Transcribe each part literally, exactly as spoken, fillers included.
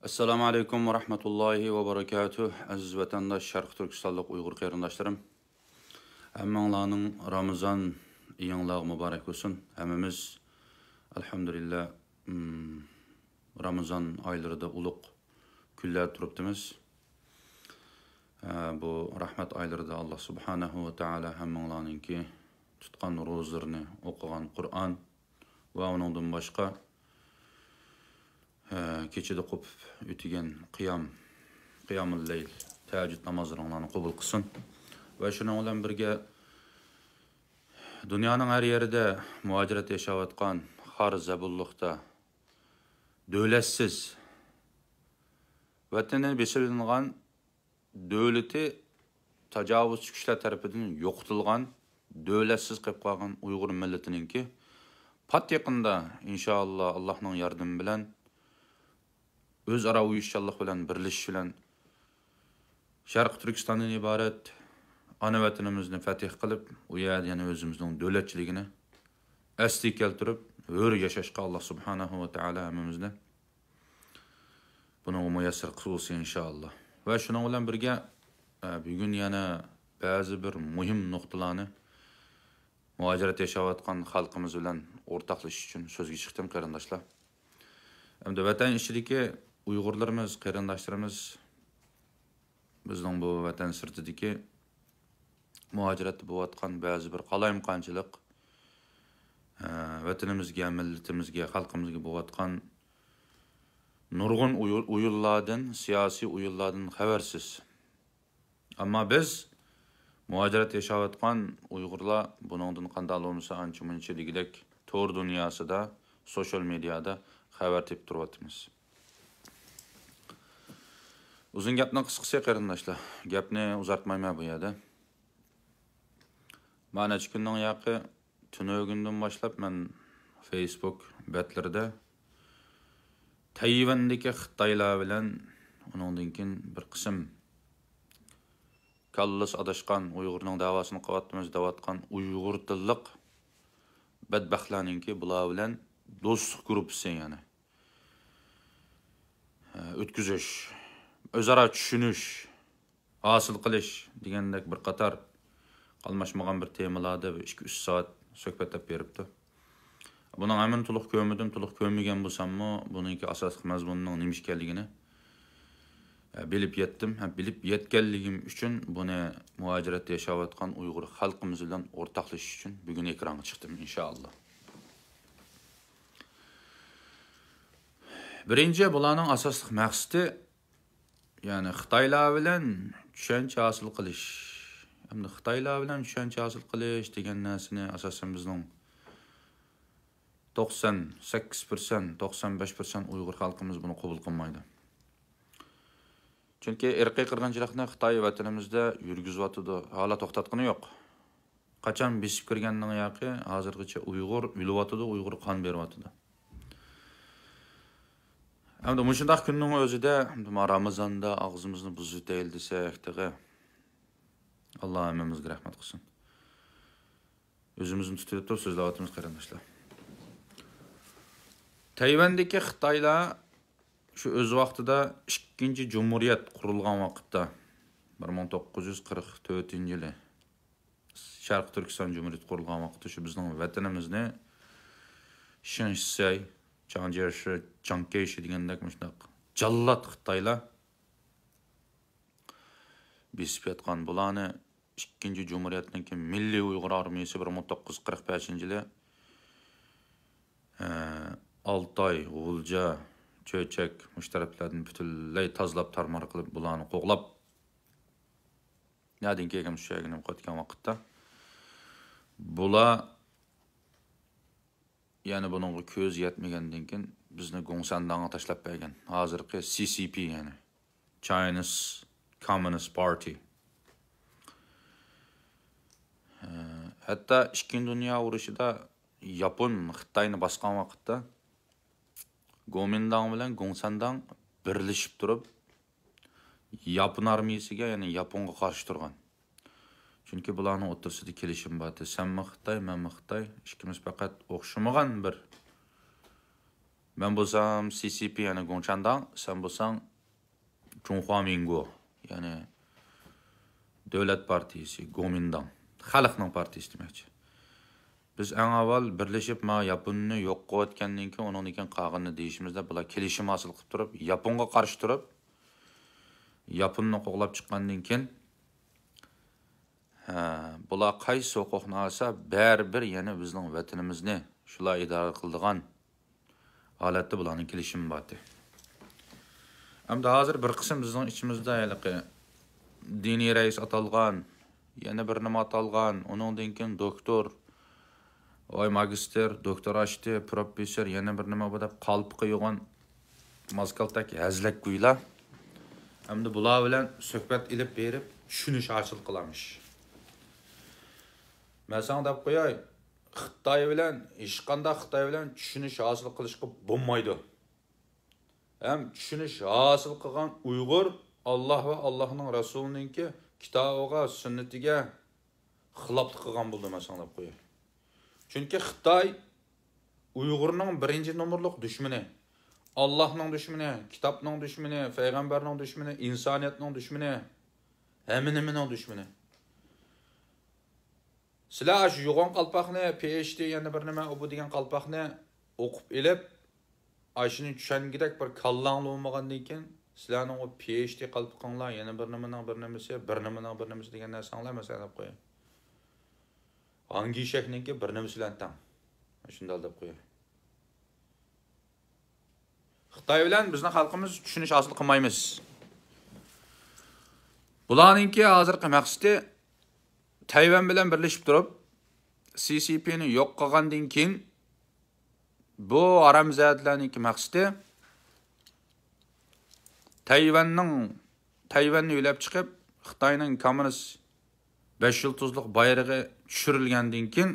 ئەسسالامۇ ئەلەيكۇم ۋە رەھمەتۇللاھى ۋە بەرىكاتۇھ. ئەزىز ۋەتەنداش، شەرقىي تۈركىستانلىق ئۇيغۇر قېرىنداشلىرىم. ھەممىڭلارنىڭ رامىزان ئېيىڭلارغا مۇبارەك بولسۇن. ھەممىمىز، ئەلھەمدۇلىللا، ئىم، رامىزان ئايلىرىدا ئۇلۇغ كۈنلەر تۇرۇپتىمىز. ئە، بۇ رەھمەت ئايلىرىدا ئاللا سۇبھانەھۇ ۋە تائالا ھەممىڭلارنىڭكى تۇتقان روزىلىرىنى، ئوقۇغان قۇرئان ۋە ئۇنىڭدىن باشقا، ئە، كېچىدە قوپۇپ ئۆتىگەن قىيام، قىيامۇل لەيل، تەھەججۇد نامازلىرىڭلارنى قوبۇل قىلسۇن. ۋە شۇنىڭ بىلەن بىرگە، دۇنيانىڭ ھەر يېرىدە مۇھاجىرەتتە ياشاۋاتقان، خار زەبۇنلۇقتا، دۆلەتسىز، ۋەتىنى بېسىۋېلىنغان، دۆلىتى تاجاۋۇزچى كۈچلەر تەرىپىدىن يوقىتىلغان، دۆلەتسىز قېلىپ قالغان ئۇيغۇر مىللىتىنىڭكى پات يېقىندا، ئىنشائاللا، ئاللانىڭ ياردىمى بىلەن، ئۆزئارا ئۇيۇشچانلىق بىلەن، بىرلىشىش بىلەن، شەرقىي تۈركىستاندىن ئىبارەت ئانا ۋەتىنىمىزنى فەتھ قىلىپ، ئۇ يەردە يەنە ئۆزىمىزنىڭ دۆلەتچىلىكىنى ئەسلىگە كەلتۈرۈپ، ھۆر ياشاشقا ئاللا سۇبھانەھۇ ۋە تائالا ھەممىمىزنى بۇنىڭغا مۇيەسسەر قىلسۇن، ئىنشائاللا. ۋە شۇنىڭ بىلەن بىرگە، ئە، بۈگۈن يەنە بەزى بىر مۇھىم نۇقتىلارنى مۇھاجىرەتتە ياشاۋاتقان خەلقىمىز بىلەن ئورتاقلىشىش ئۈچۈن سۆزگە چىقتىم، قېرىنداشلار. ئەمدى ۋەتەن ئىچىدىكى ئۇيغۇرلىرىمىز، قېرىنداشلىرىمىز، بىزنىڭ بۇ ۋەتەن سىرتىدىكى مۇھاجىرەتتە بولۇۋاتقان بەزى بىر قالايمىقانچىلىق، ئە، ۋەتىنىمىزگە، مىللىتىمىزگە، خەلقىمىزگە بولۇۋاتقان نۇرغۇن ئويۇ-، ئويۇنلاردىن، سىياسىي ئويۇنلاردىن خەۋەرسىز. ئەمما بىز مۇھاجىرەتتە ياشاۋاتقان ئۇيغۇرلار بۇنىڭدىن قانداق بولمىسا ئانچە-مۇنچە دېگۈدەك تور دۇنياسىدا، سوشال مېدىيادا خەۋەر تېپىپ تۇرۇۋاتىمىز. ئۇزۇن گەپنىڭ قىسقىسى، قېرىنداشلار، گەپنى ئۇزارتمايمەن بۇ يەردە. مانا نەچچە كۈننىڭ ياقى تۈنۈگۈندىن باشلاپ مەن فېيسبۇك بەتلىرىدە تەيۋەندىكى خىتايلار بىلەن ئۇنىڭدىن كېيىن بىر قىسىم كاللىسى ئاداشقان، ئۇيغۇرنىڭ دەۋاسىنى قىلىۋاتىمىز دەۋاتقان ئۇيغۇر تىللىق بەتبەختلەرنىڭكى بۇلار بىلەن دوستلۇق گۇرۇپپىسى، يەنى، ئۆتكۈزۈش، ئۆزئارا چۈشىنىش، ھاسىل قىلىش دېگەندەك بىر قاتار قالماشمىغان بىر تېمىلاردا بىر ئىككى، ئۈچ سائەت سۆھبەتلەپ بېرىپتۇ. بۇنىڭ ھەممىنى تولۇق كۆرمىدىم، تولۇق كۆرمىگەن بولساممۇ، بۇنىڭكى ئاساسلىق مەزمۇنىنىڭ نېمە ئىكەنلىكىنى، ئە، بىلىپ يەتتىم. ھە، بىلىپ يەتكەنلىكىم ئۈچۈن بۇنى مۇھاجىرەتتە ياشاۋاتقان ئۇيغۇر خەلقىمىز بىلەن ئورتاقلىشىش ئۈچۈن بۈگۈن ئېكرانغا چىقتىم، ئىنشائاللا. بىرىنچى، بۇلارنىڭ ئاساسلىق مەقسىتى، يەنى خىتايلار بىلەن چۈشەنچە ھاسىل قىلىش. ئەمدى خىتايلار بىلەن چۈشەنچە ھاسىل قىلىش دېگەن نەرسىنى ئاساسەن بىزنىڭ توقسان سەككىز پىرسەنت، توقسان بەش پىرسەنت ئۇيغۇر خەلقىمىز بۇنى قوبۇل قىلمايدۇ. چۈنكى ئىرقىي قىرغىنچىلىقنى خىتاي ۋەتىنىمىزدە يۈرگۈزۈۋاتىدۇ، ھالا توختاتقىنى يوق. قاچان بېسىپ كىرگەننىڭ ياقى، ھازىرغىچە ئۇيغۇر ئۆلۈۋاتىدۇ، ئۇيغۇر قان بېرىۋاتىدۇ. ئەمدى مۇشۇنداق كۈننىڭ ئۆزىدە، ئەمدى ما رامىزاندا ئاغزىمىزنى بۇزۇۋېتەيلى دېسەك تېخى، ئاللا ھەممىمىزگە رەھمەت قىلسۇن. ئۆزىمىزنى تۇتۇۋېلىپ تۇرۇپ سۆزلەۋاتىمىز، قېرىنداشلار. تەيۋەندىكى خىتايلار شۇ ئۆز ۋاقتىدا ئىككىنچى جۇمھۇرىيەت قۇرۇلغان ۋاقىتتا، بىر مىڭ توققۇز يۈز قىرىق تۆتىنچى يىلى شەرقىي تۈركىستان جۇمھۇرىيىتى قۇرۇلغان ۋاقىتتا شۇ بىزنىڭ ۋەتىنىمىزنى شېڭ شىسەي، چاڭ جيەشى، چاڭ كەيشى دېگەندەك مۇشۇنداق جاللات خىتايلار بېسىپ ياتقان. بۇلارنى ئىككىنچى جۇمھۇرىيەتنىڭكى مىللىي ئۇيغۇر ئارمىيىسى بىر مىڭ توققۇز يۈز قىرىق بەشىنچى يىلى، ئە، ئالتاي، غۇلجا، چۆچەك، مۇشۇ تەرەپلەردىن پۈتۈنلەي تازىلاپ، تارمار قىلىپ، بۇلارنى قوغلاپ، نەدىن كەلگەن، مۇشۇ يەرگە نېمە قىلىۋاتقان ۋاقىتتا، بۇلار يەنە بۇنىڭغا كۆزى يەتمىگەندىن كېيىن، بىزنى گوڭسەنداڭغا تاشلاپ بەرگەن، ھازىرقى سى سى پى، يەنى Chinese Communist Party. ھەتتا ئىككىنچى دۇنيا ئۇرۇشىدا ياپون خىتاينى باسقان ۋاقىتتا، گومىنداڭ بىلەن گوڭسەنداڭ بىرلىشىپ تۇرۇپ، ياپون ئارمىيىسىگە، يەنى ياپونغا قارشى تۇرغان. چۈنكى بۇلارنىڭ ئوتتۇرىسىدا كېلىشىم بار ئىدى. سەنمۇ خىتاي، مەنمۇ خىتاي، ئىككىمىز پەقەت ئوخشىمىغان بىر مەن بولسام سى سى پى، يەنى گوڭچانداڭ، سەن بولساڭ جۇڭخۇا مىنگو، يەنى دۆلەت پارتىيىسى، گومىنداڭ، خەلقنىڭ پارتىيىسى دېمەكچى. بىز ئەڭ ئاۋۋال بىرلىشىپ، ما ياپوننى يوق قىلىۋەتكەندىن كېيىن، ئۇنىڭدىن كېيىن قالغىنىنى دېيىشىمىزدە، بۇلار كېلىشىم ھاسىل قىلىپ تۇرۇپ، ياپونغا قارشى تۇرۇپ، ياپوننى قوغلاپ چىققاندىن كېيىن، ھە، بۇلار قايسى ھوقۇقنى ئالسا، بەرىبىر يەنە بىزنىڭ ۋەتىنىمىزنى شۇلار ئىدارە قىلىدىغان ھالەتتە بۇلارنىڭ كېلىشىمى بارتى. ئەمدى ھازىر بىر قىسىم بىزنىڭ ئىچىمىزدە ھېلىقى دىنىي رەئىس ئاتالغان، يەنە بىر نېمە ئاتالغان، ئۇنىڭدىن كېيىن دوكتور، ۋاي ماگىستىر، دوكتور ئاشتى، پروفېسسور، يەنە بىر نېمە بۇ دەپ قالپىقى يوغان ماسكالتەك ھەزلەك گۇيلا. ئەمدى بۇلار بىلەن سۆھبەت ئېلىپ بېرىپ چۈشىنىش ھاسىل قىلامىش. مەن ساڭا دەپ قوياي، خىتاي بىلەن، ھېچقانداق خىتاي بىلەن چۈشىنىش ھاسىل قىلىشقا بولمايدۇ. ھەم چۈشىنىش ھاسىل قىلغان ئۇيغۇر ئاللا ۋە ئاللانىڭ رەسۇلىنىڭكى كىتابىغا، سۈننىتىگە خىلاپلىق قىلغان بولىدۇ، مەن ساڭا دەپ قوياي. چۈنكى خىتاي ئۇيغۇرنىڭ بىرىنچى نومۇرلۇق دۈشمىنى. ئاللانىڭ دۈشمىنى، كىتابنىڭ دۈشمىنى، پەيغەمبەرنىڭ دۈشمىنى، ئىنسانىيەتنىڭ دۈشمىنى، ھەممە نېمىنىڭ دۈشمىنى. سىلەر ئاشۇ يوغان قالپاقنى، پى ئېيچ دى يەنە بىر نېمە، ئۇ بۇ دېگەن قالپاقنى ئوقۇپ ئېلىپ، ئاشۇنى چۈشەنگۈدەك بىر كاللاڭلا بولمىغاندىن كېيىن، سىلەرنىڭ ئۇ پى ئېيچ دى قالپىقىڭلار، يەنە بىر نېمىنىڭ بىر نېمىسى، بىر نېمىنىڭ بىر نېمىسى دېگەن نەرسەڭلار، مەسىلەن، دەپ قوياي. ھاڭگى ئېشەكنىڭكى بىر نېمىسى بىلەن تەڭ. شۇنداق دەپ قوياي. خىتاي بىلەن بىزنىڭ خەلقىمىز چۈشىنىش ھاسىل قىلمايمىز. بۇلارنىڭكى ھازىرقى مەقسىتى تەيۋەن بىلەن بىرلىشىپ تۇرۇپ، سى سى پىنى يوق قىلغاندىن كېيىن، بۇ ھارامزادىلەرنىڭكى مەقسىتى تەيۋەننىڭ، تەيۋەننى يۆلەپ چىقىپ، خىتاينىڭ كوممۇنىست بەش يۇلتۇزلۇق بايرىقى چۈشۈرۈلگەندىن كېيىن،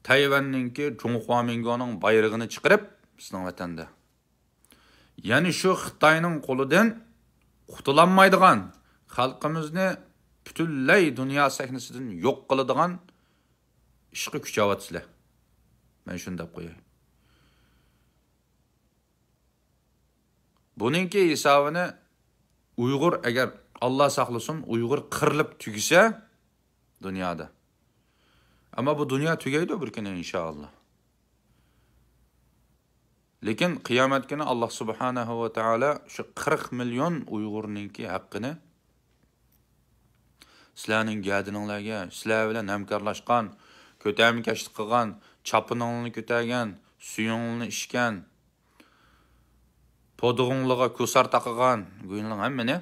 تەيۋەننىڭكى جۇڭخۇامىنگونىڭ بايرىقىنى چىقىرىپ، بىزنىڭ ۋەتەندە، يەنى شۇ خىتاينىڭ قولىدىن قۇتۇلالمايدىغان، خەلقىمىزنى پۈتۈنلەي دۇنيا سەھنىسىدىن يوق قىلىدىغان ئىشقا كۈچەۋاتىسىلەر. مەن شۇنى دەپ قوياي. بۇنىڭكى ھېسابىنى ئۇيغۇر، ئەگەر ئاللا ساقلىسۇن، ئۇيغۇر قىرىلىپ تۈگىسە دۇنيادا. ئەمما بۇ دۇنيا تۈگەيدۇ بىر كۈنى، ئىنشائاللا. لېكىن قىيامەت كۈنى ئاللا سۇبھانەھۇ ۋە تائالا شۇ قىرىق مىليون ئۇيغۇرنىڭكى ھەققىنى سىلەرنىڭ گەدىنىڭلارگە، سىلەر بىلەن ھەمكارلاشقان، كۆتەرمىكەشلىك قىلغان، چاپىنىڭلارنى كۆتەرگەن، سۈيۈڭلارنى ئىچكەن، پودۇغۇڭلىغا كۇسار تاقىغان گۇينىڭ ھەممىنى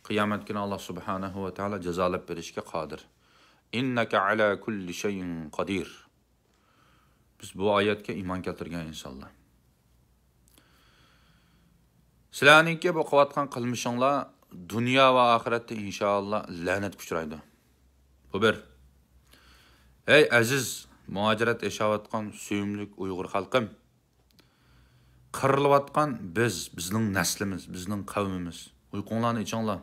قىيامەت كۈنى ئاللا سۇبھانەھۇ ۋە تائالا جازالاپ بېرىشكە قادىر. ئىننەكە ئەلا كۇللى شەيئىن قادىر. بىز بۇ ئايەتكە ئىمان كەلتۈرگەن ئىنسانلار. سىلەرنىڭكى بۇ قىلىۋاتقان قىلمىشىڭلار دۇنيا ۋە ئاخىرەتتە ئىنشائاللا لەنەتكە ئۇچرايدۇ. بۇ بىر. ھەي ئەزىز مۇھاجىرەت ياشاۋاتقان سۆيۈملۈك ئۇيغۇر خەلقىم! قىرىلىۋاتقان بىز، بىزنىڭ نەسلىمىز، بىزنىڭ قەۋمىمىز. ئۇيقۇڭلارنى ئېچىڭلار.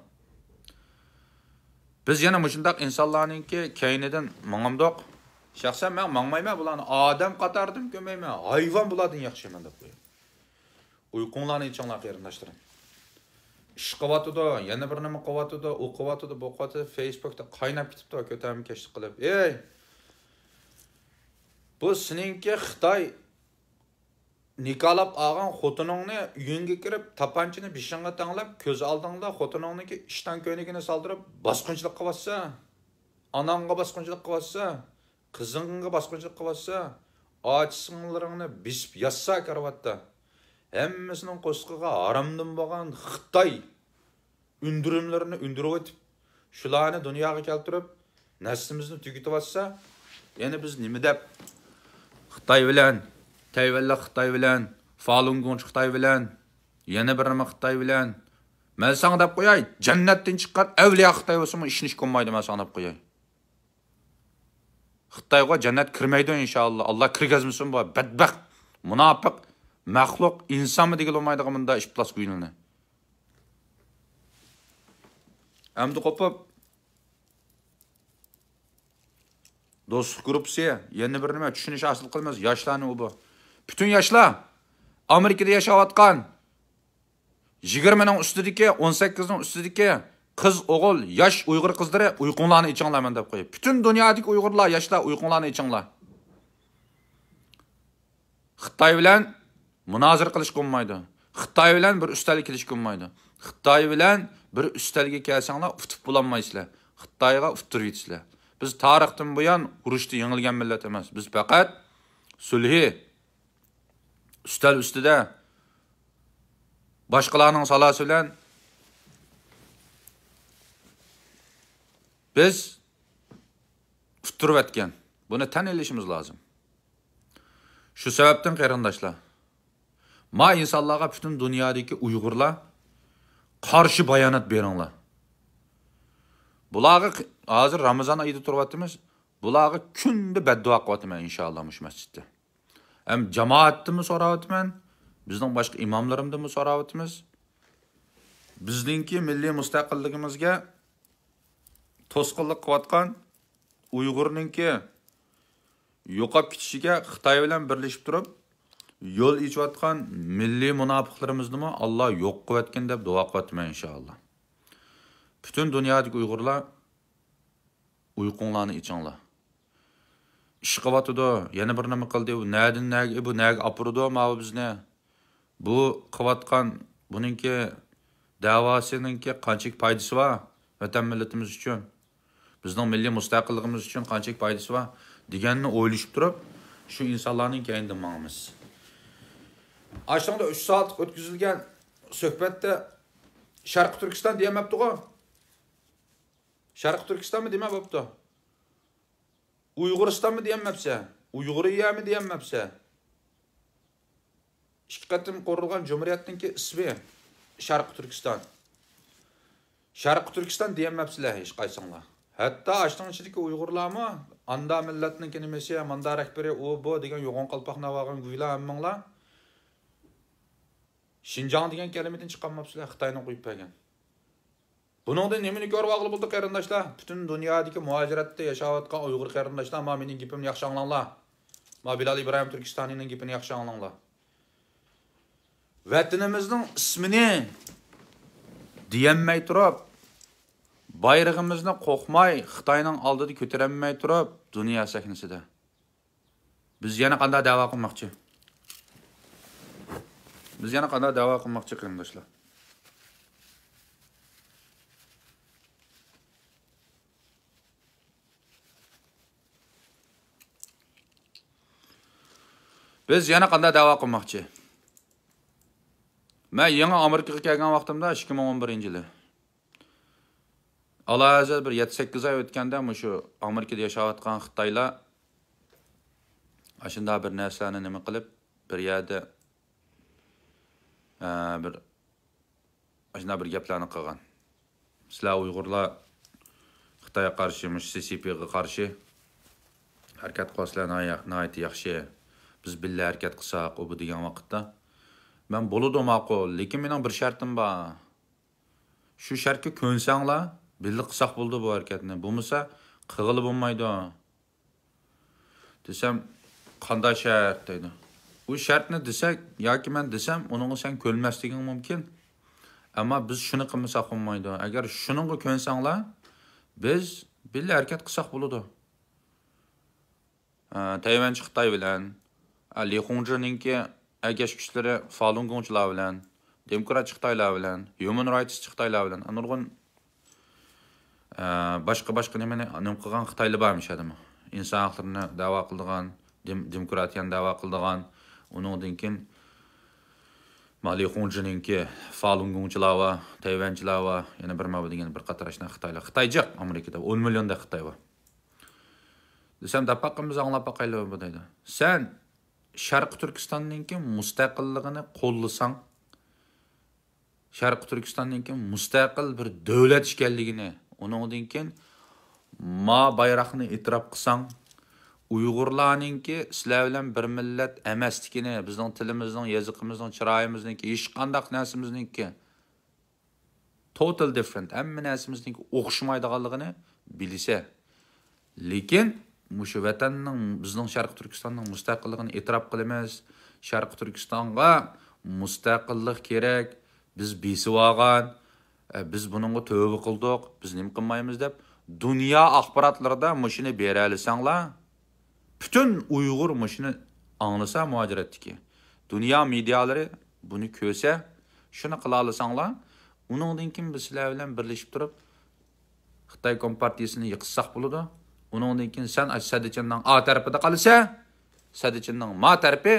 بىز يەنە مۇشۇنداق ئىنسانلارنىڭكى كەينىدىن ماڭامدۇق؟ شەخسەن مەن ماڭمايمەن، بۇلارنى ئادەم قاتارىدىن كۆرمەيمەن، ھايۋان بۇلاردىن ياخشى مەن دەپ قويۇپ. ئۇيقۇڭلارنى ئېچىڭلار، قېرىنداشلىرىم. ئىش قىلىۋاتىدۇ، يەنە بىر نېمە قىلىۋاتىدۇ، ئۇ قىلىۋاتىدۇ، بۇ قىلىۋاتىدۇ، فېيسبۇكتا قايناپ كېتىپتۇ، كۆتەرمىكەشلىك قىلىپ. ئېي! بۇ سېنىڭكى خىتاي نىكاھلاپ ئالغان خوتۇنۇڭنى ئۆيۈڭگە كىرىپ، تاپانچىنى بېشىڭغا تەڭلەپ، كۆز ئالدىڭدا خوتۇنۇڭنىڭكى ئىشتان كۆينىكىنى سالدۇرۇپ، باسقۇنچىلىق قىلىۋاتسا، ئاناڭغا باسقۇنچىلىق قىلىۋاتسا، قىزىڭغا باسقۇنچىلىق قىلىۋاتسا، ئاچا-سىڭىللىرىڭنى بېسىپ ياتسا كارىۋاتتا، ھەممىسىنىڭ قورسىقىغا ھارامدىن بولغان خىتاي ئۈندۈرۈملىرىنى ئۈندۈرۈۋېتىپ، شۇلارنى دۇنياغا كەلتۈرۈپ، نەسلىمىزنى تۈگىتىۋاتسا، يەنە بىز نېمە دەپ خىتاي بىلەن، تەيۋەنلىك خىتاي بىلەن، فالۇنگوڭ خىتاي بىلەن، يەنە بىر نېمە خىتاي بىلەن، مەن ساڭا دەپ قوياي، جەننەتتىن چىققان ئەۋلىيا خىتاي بولسىمۇ ئىشىنىشكە بولمايدۇ، مەن ساڭا دەپ قوياي. خىتايغا جەننەت كىرمەيدۇ، ئىنشائاللا. ئاللا كىرگۈزمىسۇن بۇ بەتبەخت، مۇناپىق، مەخلۇق، ئىنسانمۇ دېگىلى بولمايدىغان بۇنداق ئىپلاس گۇيلىنى. ئەمدى قوپۇپ، دوستلۇق گۇرۇپپىسى، يەنە بىر نېمە، چۈشىنىش ھاسىل قىلىمىز. ياشلارنى ئۇ بۇ. پۈتۈن ياشلار، ئامېرىكىدا ياشاۋاتقان يىگىرمىنىڭ ئۈستىدىكى، ئون سەككىزنىڭ ئۈستىدىكى قىز، ئوغۇل، ياش ئۇيغۇر قىزلىرى، ئۇيقۇڭلارنى ئېچىڭلار مەن دەپ قوياي. پۈتۈن دۇنيادىكى ئۇيغۇرلار، ياشلار، ئۇيقۇڭلارنى ئېچىڭلار. خىتاي بىلەن مۇنازىرە قىلىشقا بولمايدۇ. خىتاي بىلەن بىر ئۈستەلگە كېلىشكە بولمايدۇ. خىتاي بىلەن بىر ئۈستەلگە كەلسەڭلار، ئۇتۇپ بولالمايسىلەر. خىتايغا ئۇتتۇرۇۋېتىسىلەر. بىز تارىختىن بۇيان ئۇرۇشتا يېڭىلگەن مىللەت ئەمەس. بىز پەقەت سۈلھى، ئۈستەل ئۈستىدە باشقىلارنىڭ سالاسى بىلەن بىز ئۇتتۇرۇۋەتكەن. بۇنى تەن ئېلىشىمىز لازىم. شۇ سەۋەبتىن قېرىنداشلار، ما ئىنسانلارغا پۈتۈن دۇنيادىكى ئۇيغۇرلار قارشى بايانات بېرىڭلار. بۇلارغا ق-، ھازىر رامىزان ئېيىدا تۇرۇۋاتىمىز. بۇلارغا كۈندە بەددۇئا قىلىۋاتىمەن ئىنشائاللا مۇشۇ مەسچىتتە. ھەم جامائەتتىنمۇ سوراۋاتىمەن، بىزنىڭ باشقا ئىماملىرىمدىنمۇ سوراۋاتىمىز. بىزنىڭكى مىللىي مۇستەقىللىكىمىزگە توسقۇنلۇق قىلىۋاتقان ئۇيغۇرنىڭكى يوقاپ كېتىشىگە خىتاي بىلەن بىرلىشىپ تۇرۇپ يول ئېچىۋاتقان مىللىي مۇناپىقلىرىمىزنىمۇ ئاللا يوق قىلىۋەتكىن دەپ دۇئا قىلىۋاتىمەن ئىنشائاللا. پۈتۈن دۇنيادىكى ئۇيغۇرلار، ئۇيقۇڭلارنى ئېچىڭلار. ئىش قىلىۋاتىدۇ، يەنە بىر نېمە قىلدى، بۇ نەدىن نەگە، بۇ نەگە ئاپىرىدۇ ماۋۇ بىزنى؟ بۇ قىلىۋاتقان بۇنىڭكى دەۋاسىنىڭكى قانچىلىك پايدىسى بار ۋەتەن مىللىتىمىز ئۈچۈن؟ بىزنىڭ مىللىي مۇستەقىللىقىمىز ئۈچۈن قانچىلىك پايدىسى بار دېگەننى ئويلىشىپ تۇرۇپ، شۇ ئىنسانلارنىڭ كەينىدىن ماڭىمىز. ئاشۇنىڭدا ئۈچ سائەتلىك ئۆتكۈزۈلگەن سۆھبەتتە شەرقىي تۈركىستان دېيەلمەپتىغۇ؟ شەرقىي تۈركىستانمۇ دېمەپ بوپتۇ. ئۇيغۇرىستانمۇ دېيەلمەپسە؟ ئۇيغۇرىيەمۇ دېيەلمەپسە؟ ئىككى قېتىم قۇرۇلغان جۇمھۇرىيەتنىڭكى ئىسمى شەرقىي تۈركىستان. شەرقىي تۈركىستان دېيەلمەپسىلەر ھېچقايسىڭلار. ھەتتا ئاشۇنىڭ ئىچىدىكى ئۇيغۇرلارمۇ ئاندا مىللەتنىڭكى نېمىسى، ماندا رەھبىرى، ئۇ، بۇ دېگەن يوغان قالپاقنى ئاۋالغان گۇيلا ھەممىڭلار شىنجاڭ دېگەن كەلىمىدىن چىقارماپسىلەر، خىتاينىڭ قويۇپ بەرگەن. بۇنىڭدىن نېمىنى كۆرۈۋالغىلى بولدى، قېرىنداشلار؟ پۈتۈن دۇنيادىكى مۇھاجىرەتتە ياشاۋاتقان ئۇيغۇر قېرىنداشلار، ما مېنىڭ گېپىمنى ياخشى ئاڭلاڭلار. ما بىلال ئىبراھىم تۈركىستانىنىڭ گېپىنى ياخشى ئاڭلاڭلار. ۋەتىنىمىزنىڭ ئىسمىنى دېيەلمەي تۇرۇپ، بايرىقىمىزنى قوقماي، خىتاينىڭ ئالدىدا كۆتۈرەلمەي تۇرۇپ، دۇنيا سەھنىسىدە بىز يەنە قانداق دەۋا قىلماقچى؟ بىز يەنە قانداق دەۋا قىلماقچى، قېرىنداشلار؟ بىز يەنە قانداق دەۋا قىلماقچى؟ مەن يېڭى ئامېرىكىغا كەلگەن ۋاقتىمدا، ئىككى مىڭ ئون بىرىنچى يىلى، ئالاھازىر بىر يەتتە سەككىز ئاي ئۆتكەندە، مۇشۇ ئامېرىكىدا ياشاۋاتقان خىتايلار ئاشۇنداق بىر نەرسىلەرنى نېمە قىلىپ، بىر يەردە، ئە، بىر، ئاشۇنداق بىر گەپلەرنى قىلغان. سىلەر ئۇيغۇرلار خىتايغا قارشى، مۇشۇ سى سى پىغا قارشى ھەرىكەت قىلسىلەر ناھايە-، ناھايىتى ياخشى. بىز بىللە ھەرىكەت قىلساق، ئۇ بۇ دېگەن ۋاقىتتا، مەن بولىدۇ ماقۇل، لېكىن مېنىڭ بىر شەرتىم بار. شۇ شەرتكە كۆنسەڭلار، بىللە قىلساق بولىدۇ بۇ ھەرىكەتنى. بولمىسا، قىلغىلى بولمايدۇ. دېسەم، قانداق شەرت دەيدۇ. ئۇ شەرتنى دېسەك ياكى مەن دېسەم، ئۇنىڭغا سەن كۆنمەسلىكىڭ مۇمكىن. ئەمما بىز شۇنى قىلمىساق بولمايدۇ. ئەگەر شۇنىڭغا كۆنسەڭلار، بىز بىللە ھەرىكەت قىلساق بولىدۇ. ئە، تەيۋەنچى خىتاي بىلەن، ئە، لى خۇڭجىنىڭكى ئەگەشكۈچىلىرى فالۇن گوڭچىلار بىلەن، دېموكراتچى خىتايلار بىلەن، ھيۇمەن رايتسچى خىتايلار بىلەن، نۇرغۇن، ئە، باشقا، باشقا نېمىنى، نېمە قىلغان خىتايلار بارمىش ئادەم. ئىنسان ھەقلىرىنى دەۋا قىلىدىغان، دېم-، دېموكراتىيەنى دەۋا قىلىدىغان، ئۇنىڭدىن كېيىن ما لى خۇڭجىنىڭكى فالۇن گوڭچىلار بار، تەيۋەنچىلار بار، يەنە بىر ما بۇ دېگەن بىر قاتار ئاشۇنداق خىتايلار. خىتاي جىق ئامېرىكىدا، ئون مىليوندەك خىتاي بار. دېسەم، دەپ باققىن، بىز ئاڭلاپ باقايلى بۇ دەيدۇ. سەن شەرقىي تۈركىستاننىڭكى مۇستەقىللىقىنى قوللىساڭ، شەرقىي تۈركىستاننىڭكى مۇستەقىل بىر دۆلەت ئىكەنلىكىنى، ئۇنىڭدىن كېيىن ما بايراقنى ئېتىراپ قىلساڭ، ئۇيغۇرلارنىڭكى سىلەر بىلەن بىر مىللەت ئەمەسلىكىنى، بىزنىڭ تىلىمىزنىڭ، يېزىقىمىزنىڭ، چىرايىمىزنىڭكى، ھېچقانداق نەرسىمىزنىڭكى total different، ھەممە نەرسىمىزنىڭكى ئوخشىمايدىغانلىقىنى بىلىسە. لېكىن مۇشۇ ۋەتەننىڭ، بىزنىڭ شەرقىي تۈركىستاننىڭ مۇستەقىللىقىنى ئېتىراپ قىلىمىز، شەرقىي تۈركىستانغا مۇستەقىللىق كېرەك، بىز بېسىۋالغان، ئە، بىز بۇنىڭغا تۆۋە قىلدۇق، بىز نېمە قىلمايمىز دەپ، دۇنيا ئاخباراتلىرىدا مۇشۇنى بېرەلىسەڭلار، پۈتۈن ئۇيغۇر مۇشۇنى ئاڭلىسا، مۇھاجىرەتتىكى دۇنيا مېدىيالىرى بۇنى كۆرسە، شۇنى قىلالىساڭلار، ئۇنىڭدىن كېيىن بىز سىلەر بىلەن بىرلىشىپ تۇرۇپ، خىتاي كومپارتىيىسىنى يىقىتساق بولىدۇ. ئۇنىڭدىن كېيىن سەن ئاشۇ سەددىچىننىڭ ئا تەرىپىدە قالىسەن، سەددىچىننىڭ ما تەرىپى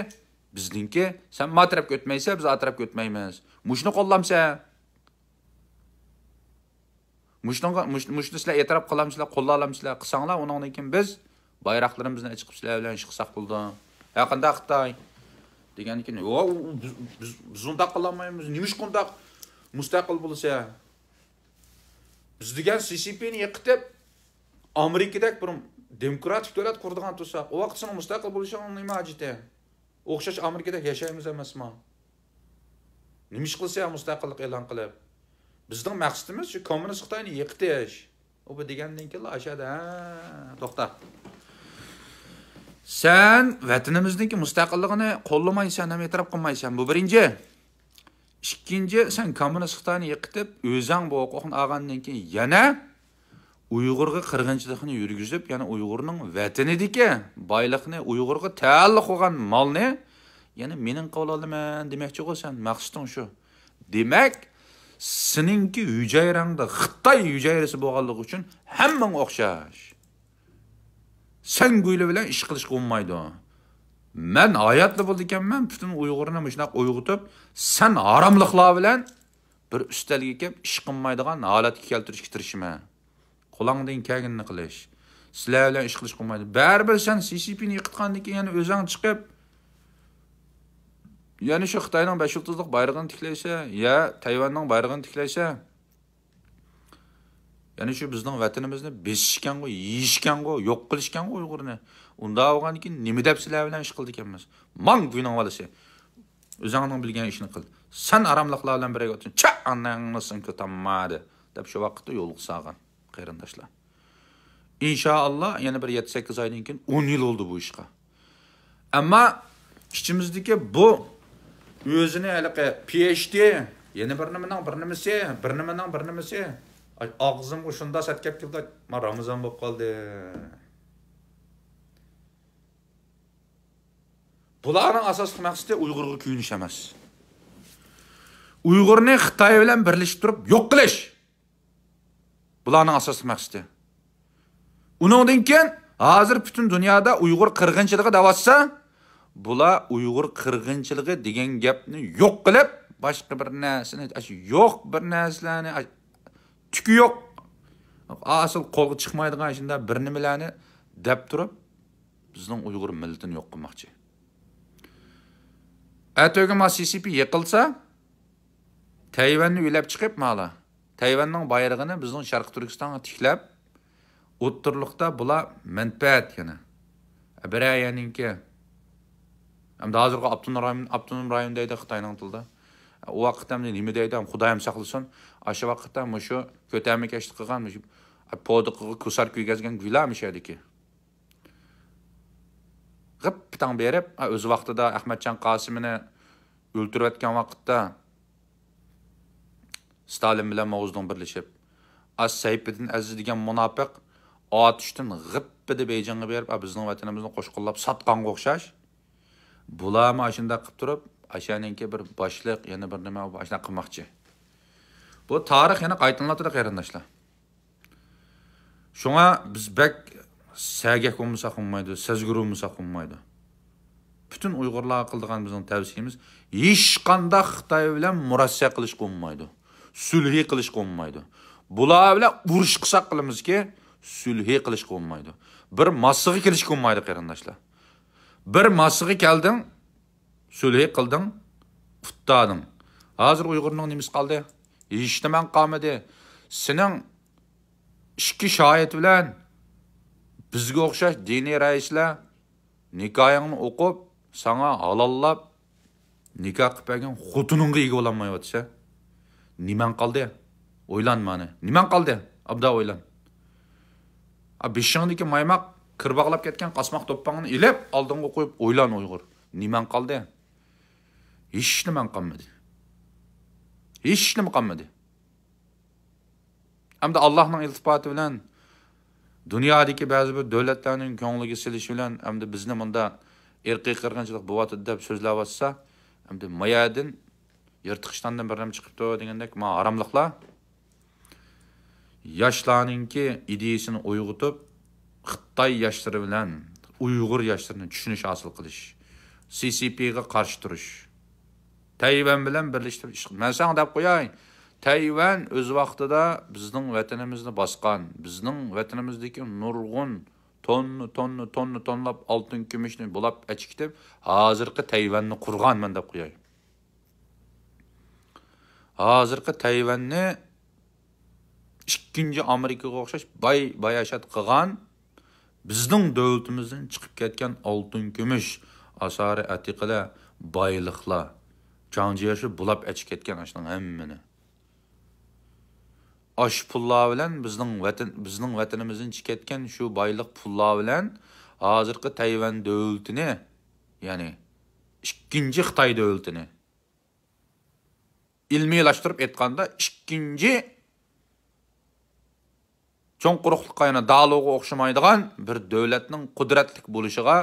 بىزنىڭكى، سەن ما تەرەپكە ئۆتمەيسەن، بىز ئا تەرەپكە ئۆتمەيمىز. مۇشۇنى قوللامسەن؟ مۇشۇنىڭغا، مۇش-، مۇشۇنى سىلەر ئېتىراپ قىلامسىلەر، قوللالامسىلەر؟ قىلساڭلار، ئۇنىڭدىن كېيىن بىز بايراقلىرىمىزنى ئېچىقىپ سىلەر بىلەن ئىش قىلساق بولىدۇ. ھە، قانداق خىتاي؟ دېگەندىن كېيىن، يوق، بىز، بىز، بىز ئۇنداق قىلالمايمىز. نېمىشقا ئۇنداق مۇستەقىل بولىسەن؟ بىز دېگەن سى سى پىنى يىقىتىپ، ئامېرىكىدەك بىر دېموكراتىك دۆلەت قۇرىدىغان تۇرساق، ئۇ ۋاقىت سېنىڭ مۇستەقىل بولۇشۇڭنىڭ نېمە ھاجىتى؟ ئوخشاش ئامېرىكىدەك ياشايمىز ئەمەسمۇ؟ نېمە ئىش قىلسا مۇستەقىللىق ئېلان قىلىپ؟ بىزنىڭ مەقسىتىمىز شۇ كوممۇنىست خىتاينى يىقىتىش. ئۇ بۇ دېگەندىن كېيىنلا ئاشادا، ھە، توختا. سەن ۋەتىنىمىزنىڭكى مۇستەقىللىقىنى قوللىمايسەن ھەم ئېتىراپ قىلمايسەن. بۇ بىرىنچى. ئىككىنچى، سەن كوممۇنىست خىتاينى يىقىتىپ، ئۆزەڭ بۇ ھوقۇقنى ئالغاندىن كېيىن يەنە ئۇيغۇرغا قىرغىنچىلىقنى يۈرگۈزۈپ، يەنە ئۇيغۇرنىڭ ۋەتىنىدىكى بايلىقنى، ئۇيغۇرغا تەئەللۇق بولغان مالنى يەنە مېنىڭ قىلىۋالىمەن دېمەكچىغۇ سەن، مەقسىتىڭ شۇ. دېمەك، سېنىڭكى ھۈجەيرەڭدە خىتاي ھۈجەيرىسى بولغانلىقى ئۈچۈن ھەممىڭ ئوخشاش. سەن گۇيلى بىلەن ئىش قىلىشقا بولمايدۇ. مەن ھاياتلا بولىدىكەنمەن، پۈتۈن ئۇيغۇرنى مۇشۇنداق ئويغىتىپ، سەن ھاراملىقلار بىلەن بىر ئۈستەلگە كېلىپ ئىش قىلمايدىغان ھالەتكە كەلتۈرۈشكە تىرىشىمەن. قولۇڭدىن كەلگىنىنى قىلىش. سىلەر بىلەن ئىش قىلىشقا بولمايدۇ. بەرىبىر سەن سى سى پىنى يىقىتقاندىن كېيىن يەنە ئۆزۈڭ چىقىپ، يەنە شۇ خىتاينىڭ بەش يۇلتۇزلۇق بايرىقىنى تىكلەيسەن، يا تەيۋەننىڭ بايرىقىنى تىكلەيسەن. يەنە شۇ بىزنىڭ ۋەتىنىمىزنى بېسىشكەنغۇ، يېيىشكەنغۇ، يوق قىلىشكەنغۇ ئۇيغۇرنى. ئۇنداق بولغاندىكىن نېمە دەپ سىلەر بىلەن ئىش قىلىدىكەنمىز؟ ماڭ گۇينىڭ بالىسى. ئۆزۈڭنىڭ بىلگەن ئىشىنى قىل. سەن ھاراملىقلار بىلەن بىرگە ئولتۇر. چا ئاناڭنى سىڭكى تاممادى. دەپ شۇ ۋاقىتتا يولغا سالغان قېرىنداشلار. ئىنشائاللا يەنە بىر يەتتە سەككىز ئايدىن كېيىن ئون يىل بولدى بۇ ئىشقا. ئەمما ئىچىمىزدىكى بۇ ئۆزىنى ھېلىقى پى ئېچ دى، يەنە بىر نېمىنىڭ بىر نېمىسى، بىر نېمىنىڭ بىر نېمىسى. ئاي، ئاغزىمغا شۇنداق سەت كەپ كېلىدۇ، ما رامىزان بولۇپ قالدى. بۇلارنىڭ ئاساسلىق مەقسىتى ئۇيغۇرغا كۆيۈنۈش ئەمەس. ئۇيغۇرنى خىتاي بىلەن بىرلىشىپ تۇرۇپ يوق قىلىش. بۇلارنىڭ ئاساسلىق مەقسىتى. ئۇنىڭدىن كېيىن ھازىر پۈتۈن دۇنيادا ئۇيغۇر قىرغىنچىلىقى دەۋاتسا، بۇلار ئۇيغۇر قىرغىنچىلىقى دېگەن گەپنى يوق قىلىپ، باشقا بىر نەرسىنى، ئاشۇ يوق بىر نەرسىلەرنى، ئاش-، تۈكى يوق، ئاسىل قولغا چىقمايدىغان شۇنداق بىر نېمىلەرنى دەپ تۇرۇپ، بىزنىڭ ئۇيغۇر مىللىتىنى يوق قىلماقچى. ئەتىگۈن ما سى سى پى يىقىلسا، تەيۋەننى ئۆيلەپ چىقىپ مالا، تەيۋەننىڭ بايرىقىنى بىزنىڭ شەرقىي تۈركىستانغا تىكلەپ، ئوتتۇرىلىقتا بۇلار مەنپەئەت يەنە. بىرەر يەرنىڭكى، ئەمدى ھازىرقى ئاپتونوم رايون، ئاپتونوم رايون دەيدۇ خىتاينىڭ تىلىدا. ئۇ ۋاقىتتا ئەمدى نېمە دەيدۇ، خۇدايىم ساقلىسۇن. ئاشۇ ۋاقىتتا مۇشۇ كۆتەرمىكەشلىك قىلغان، مۇشۇ پودىقىغا كۇسار كىيگۈزگەن گۇيلار مۇشۇ يەردىكى. غىپپىتاڭ بېرىپ، ئا، ئۆز ۋاقتىدا ئەخمەتجان قاسىمىنى ئۆلتۈرۈۋەتكەن ۋاقىتتا، ستالىن بىلەن ماۋزېدۇڭ بىرلىشىپ، ئا، سەيپىدىن ئەزىز دېگەن مۇناپىق ئاتۇشتىن غىپپىدە بېيجىڭغا بېرىپ، ئا، بىزنىڭ ۋەتىنىمىزنى قوشقۇنلاپ ساتقانغا ئوخشاش. بۇلارمۇ ئاشۇنداق قىلىپ تۇرۇپ، ئاشۇنىڭكى بىر باشلىق، يەنە بىر نېمە، ئاشۇنداق قىلماقچى. بۇ تارىخ يەنە قايتىلىنىۋاتىدۇ، قېرىنداشلار. شۇڭا بىز بەك سەگەك بولمىساق بولمايدۇ، سەزگۈر بولمىساق بولمايدۇ. پۈتۈن ئۇيغۇرلارغا قىلىدىغان بىزنىڭ تەۋسىيىمىز، ھېچقانداق خىتاي بىلەن مۇرەسسە قىلىشقا بولمايدۇ. سۈلھى قىلىشقا بولمايدۇ. بۇلار بىلەن ئۇرۇش قىلساق قىلىمىزكى، سۈلھى قىلىشقا بولمايدۇ. بىر ماسىغا كېلىشكە بولمايدۇ، قېرىنداشلار. بىر ماسىغا كەلدىڭ، سۈلھى قىلدىڭ، قۇتتادىڭ. ھازىر ئۇيغۇرنىڭ نېمىسى قالدى؟ ھېچنېمەڭ قالمىدى. سېنىڭ ئىككى شاھىت بىلەن بىزگە ئوخشاش دىنىي رەئىسلەر نىكاھىڭنى ئوقۇپ، ساڭا ھالاللاپ، نىكاھ قىلىپ بەرگەن خوتۇنۇڭغا ئىگە بولالمايۋاتىسەن. نېمەڭ قالدى؟ ئويلان مانا. نېمەڭ قالدى؟ ئابدال ئويلان. ئا، بېشىڭدىكى مايماق، كىر باغلاپ كەتكەن قاسماق دوپپاڭنى ئېلىپ، ئالدىڭغا قويۇپ ئويلان، ئۇيغۇر. نېمەڭ قالدى؟ ھېچنېمە قالمىدى. ھېچنېمە قالمىدى. ئەمدى ئاللاھنىڭ ئىلتىپاتى بىلەن، دۇنيادىكى بەزى بىر دۆلەتلەرنىڭ كۆڭلىگە سېلىشى بىلەن، ئەمدى بىزنى مۇندا ئىرقىي قىرغىنچىلىق بولۇۋاتىدۇ دەپ سۆزلەۋاتسا، ئەمدى ما يەردىن يىرتىق ئىشتاندىن بىر نېمە چىقىپتۇ دېگەندەك، ما ھاراملىقلار. ياشلارنىڭكى ئىدىيىسىنى ئويغىتىپ، خىتاي ياشلىرى بىلەن ئۇيغۇر ياشلىرىنى چۈشىنىش ھاسىل قىلىش، سى سى پىغا قارشى تۇرۇش، تەيۋەن بىلەن بىرلىشتۈرۈپ ئىش قىل-، مەن ساڭا دەپ قوياي، تەيۋەن ئۆز ۋاقتىدا بىزنىڭ ۋەتىنىمىزنى باسقان، بىزنىڭ ۋەتىنىمىزدىكى نۇرغۇن توننا، توننا، توننا، توننىلاپ ئالتۇن، كۈمۈشنى بۇلاپ ئەچىكىتىپ، ھازىرقى تەيۋەننى قۇرغان، مەن دەپ قوياي. ھازىرقى تەيۋەننى ئىككىنچى ئامېرىكىغا ئوخشاش باي باياشات قىلغان، بىزنىڭ دۆلىتىمىزدىن چىقىپ كەتكەن ئالتۇن، كۈمۈش، ئاسارە ئەتىقىلەر، بايلىقلار، جاڭجيېشى بۇلاپ ئەچىپ كەتكەن ئاشۇنىڭ ھەممىنى. ئاشۇ پۇللار بىلەن بىزنىڭ ۋەتەن، بىزنىڭ ۋەتىنىمىزدىن چىقىپ كەتكەن شۇ بايلىق پۇللار بىلەن ھازىرقى تەيۋەن دۆلىتىنى، يەنى ئىككىنچى خىتاي دۆلىتىنى، ئىلمىيلاشتۇرۇپ ئېيتقاندا، ئىككىنچى چوڭ قۇرۇقلۇققا، يەنى دالۇغا ئوخشىمايدىغان بىر دۆلەتنىڭ قۇدرەتلىك بولۇشىغا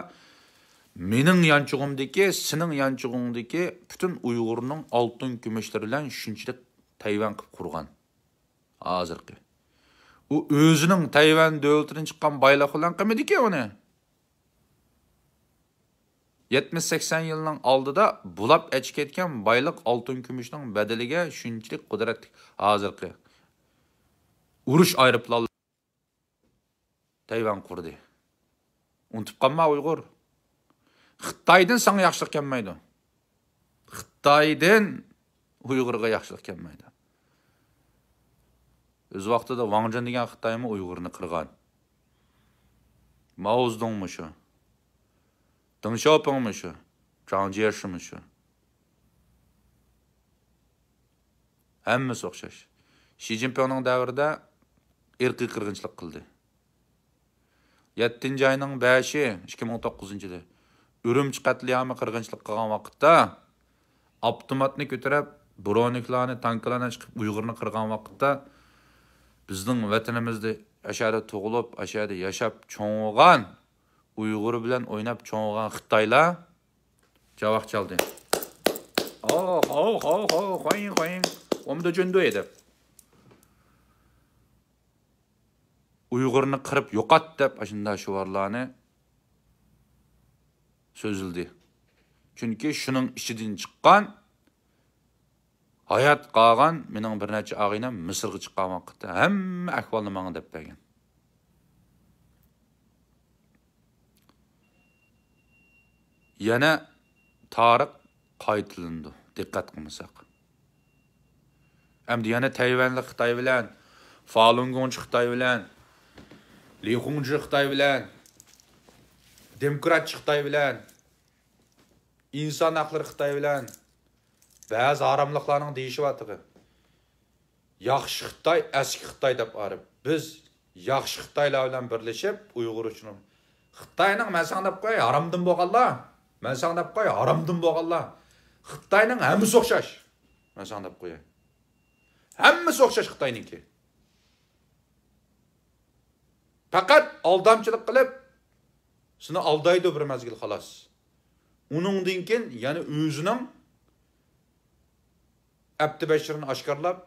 مېنىڭ يانچۇقۇمدىكى، سېنىڭ يانچۇقۇڭدىكى پۈتۈن ئۇيغۇرنىڭ ئالتۇن، كۈمۈشلىرى بىلەن شۇنچىلىك تەيۋەن قىلىپ قۇرغان. ھازىرقى. ئۇ ئۆزىنىڭ تەيۋەن دۆلىتىدىن چىققان بايلىق بىلەن قىلمىدىكى ئۇنى. يەتمىش سەكسەن يىلنىڭ ئالدىدا بۇلاپ ئەچىپ كەتكەن بايلىق ئالتۇن، كۈمۈشنىڭ بەدىلىگە شۇنچىلىك قۇدرەتلىك ھازىرقى ئۇرۇش ئايروپىلانلىرى تەيۋەن قۇردى. ئۇنتۇپ قالما ئۇيغۇر. خىتايدىن ساڭا ياخشىلىق كەلمەيدۇ. خىتايدىن ئۇيغۇرغا ياخشىلىق كەلمەيدۇ. ئۆز ۋاقتىدا ۋاڭ جېن دېگەن خىتايمۇ ئۇيغۇرنى قىرغان. ماۋزېدۇڭمۇ شۇ. دېڭ شياۋپىڭمۇ شۇ. جاڭ جيېشىمۇ شۇ. ھەممىسى ئوخشاش. شى جىنپىڭنىڭ دەۋرىدە ئىرقىي قىرغىنچىلىق قىلدى. يەتتىنچى ئاينىڭ بەشى، ئىككى مىڭ توققۇزىنچى يىلى ئۈرۈمچى قەتلىئامى قىرغىنچىلىق قىلغان ۋاقىتتا، ئاپتوماتنى كۆتۈرۈپ، برونىكلارنى، تانكىلارنى چىقىپ ئۇيغۇرنى قىرغان ۋاقىتتا، بىزنىڭ ۋەتىنىمىزدە، ئاشۇ يەردە تۇغۇلۇپ، ئاشۇ يەردە ياشاپ چوڭ بولغان ئۇيغۇر بىلەن ئويناپ چوڭ بولغان خىتايلار جاۋاق چالدى. ئوخ، ئوخ، ئوخ، ئوخ، خويىڭ، خويىڭ. ئومدا جۈندۇي دەپ. ئۇيغۇرنى قىرىپ يوقات دەپ ئاشۇنداق شوئارلارنى سۆزلىدى. چۈنكى شۇنىڭ ئىچىدىن چىققان، ھايات قالغان مېنىڭ بىر نەچچە ئاغىنەم مىسىرغا چىققان ۋاقىتتا ھەممە ئەھۋالنى ماڭا دەپ بەرگەن. يەنە تارىخ قايتىلىنىدۇ، دىققەت قىلمىساق. ئەمدى يەنە تەيۋەنلىك خىتاي بىلەن، فالۇنگوڭچى خىتاي بىلەن، لى خۇڭجى خىتاي بىلەن، دېموكراتچى خىتاي بىلەن، ئىنسان ھەقلىرى خىتاي بىلەن، بەزى ھاراملىقلارنىڭ دېيىشى بار تېخى. ياخشى خىتاي، ئەسكى خىتاي دەپ ئايرىپ، بىز ياخشى خىتايلار بىلەن بىرلىشىپ ئۇيغۇر ئۈچۈن. خىتاينىڭ، مەن ساڭا دەپ قوياي، ھارامدىن بولغانلار. مەن ساڭا دەپ قوياي، ھارامدىن بولغانلار. خىتاينىڭ ھەممىسى ئوخشاش. مەن ساڭا دەپ قوياي. ھەممىسى ئوخشاش خىتاينىڭكى. پەقەت ئالدامچىلىق قىلىپ، سېنى ئالدايدۇ بىر مەزگىل، خالاس. ئۇنىڭدىن كېيىن يەنە ئۆزىنىڭ ئەپتى بەشىرىنى ئاشكارىلاپ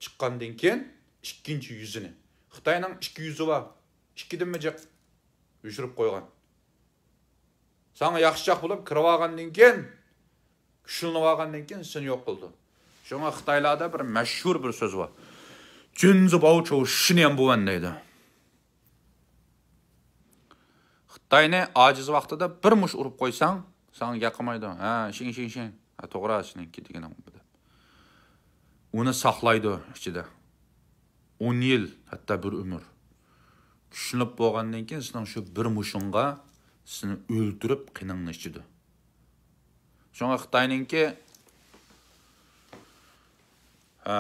چىققاندىن كېيىن، ئىككىنچى يۈزىنى. خىتاينىڭ ئىككى يۈزى بار. ئىككىدىنمۇ جىق يوشۇرۇپ قويغان. ساڭا ياخشىچاق بولۇپ كىرىۋالغاندىن كېيىن، كۈچلىنىۋالغاندىن كېيىن سېنى يوق قىلىدۇ. شۇڭا خىتايلاردا بىر مەشھۇر بىر سۆز بار. جۈنزى باۋچۇ شىنيەن بۇۋەن دەيدۇ. خىتاينى ئاجىز ۋاقتىدا بىر مۇش ئۇرۇپ قويساڭ، ساڭا گەپ قىلمايدۇ. ھە، شىڭ، شىڭ، شىڭ. ھە، توغرا، سېنىڭكى دېگىنىڭ بۇ دەپ. ئۇنى ساقلايدۇ ئىچىدە. ئون يىل، ھەتتا بىر ئۆمۈر. كۈچلىنىپ بولغاندىن كېيىن سېنىڭ شۇ بىر مۇشۇڭغا سېنى ئۆلتۈرۈپ قېنىڭنى ئىچىدۇ. شۇڭا خىتاينىڭكى، ئە،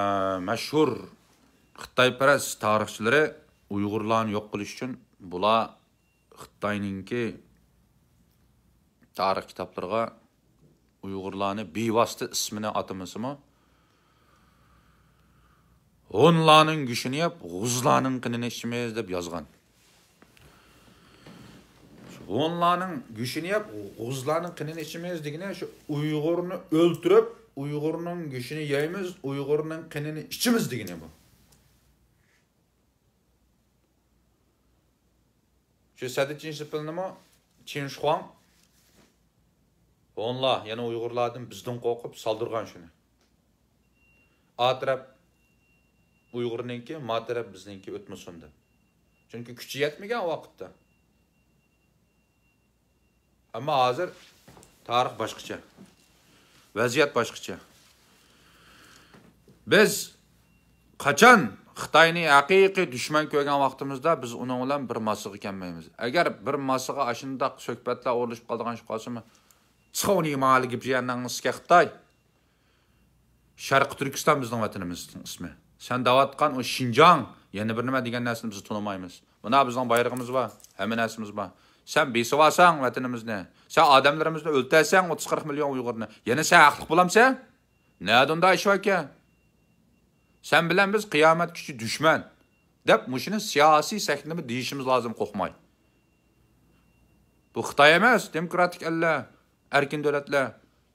مەشھۇر خىتايپەرەس تارىخچىلىرى ئۇيغۇرلارنى يوق قىلىش ئۈچۈن بۇلار خىتاينىڭكى تارىخ كىتابلىرىغا ئۇيغۇرلارنى بىۋاسىتە ئىسمىنى ئاتىمىسىمۇ، ھونلارنىڭ گۆشىنى يەپ، غۇزلارنىڭ قېنىنى ئىچىمىز دەپ يازغان. شۇ ھونلارنىڭ گۆشىنى يەپ، غۇزلارنىڭ قېنىنى ئىچىمىز دېگىنى شۇ ئۇيغۇرنى ئۆلتۈرۈپ، ئۇيغۇرنىڭ گۆشىنى يەيمىز، ئۇيغۇرنىڭ قېنىنى ئىچىمىز دېگىنى بۇ. شۇ سەددى چىنشىپىلنىمۇ چىنشۇخۇاڭ، ھونلار، يەنى ئۇيغۇرلاردىن بىزدىن قورقۇپ سالدۇرغان شۇنى. ئا تەرەپ ئۇيغۇرنىڭكى، ما تەرەپ بىزنىڭكى ئۆتمىسۇن دەپ. چۈنكى كۈچى يەتمىگەن ئۇ ۋاقىتتا. ئەمما ھازىر تارىخ باشقىچە. ۋەزىيەت باشقىچە. بىز قاچان خىتاينى ھەقىقىي دۈشمەن كۆرگەن ۋاقتىمىزدا، بىز ئۇنىڭ بىلەن بىر ماسىغا كەلمەيمىز. ئەگەر بىر ماسىغا ئاشۇنداق سۆھبەتلەر ئورۇنلىشىپ قالىدىغان ئىش بولسىمۇ، چىقىۋېلىڭ مالىگىبجيەننىڭ ئىسكە خىتاي. شەرقىي تۈركىستان بىزنىڭ ۋەتىنىمىزنىڭ ئىسمى. سەن دەۋاتقان ئۇ شىنجاڭ، يەنە بىر نېمە دېگەن نەرسىنى بىز تونۇمايمىز. مانا بىزنىڭ بايرىقىمىز بار، ھەممە نەرسىمىز بار. سەن بېسىۋالساڭ ۋەتىنىمىزنى، سەن ئادەملىرىمىزنى ئۆلتۈرسەڭ، ئوتتۇز قىرىق مىليون ئۇيغۇرنى، يەنە سەن ھەقلىق بولامسەن؟ نەدە ئۇنداق ئىش باركەن؟ سەن بىلەن بىز قىيامەتكىچە دۈشمەن، دەپ مۇشۇنى سىياسىي سەھنىدىمۇ دېيىشىمىز لازىم، قورقماي. بۇ خىتاي ئەمەس، دېموكراتىك ئەللەر، ئەركىن دۆلەتلەر.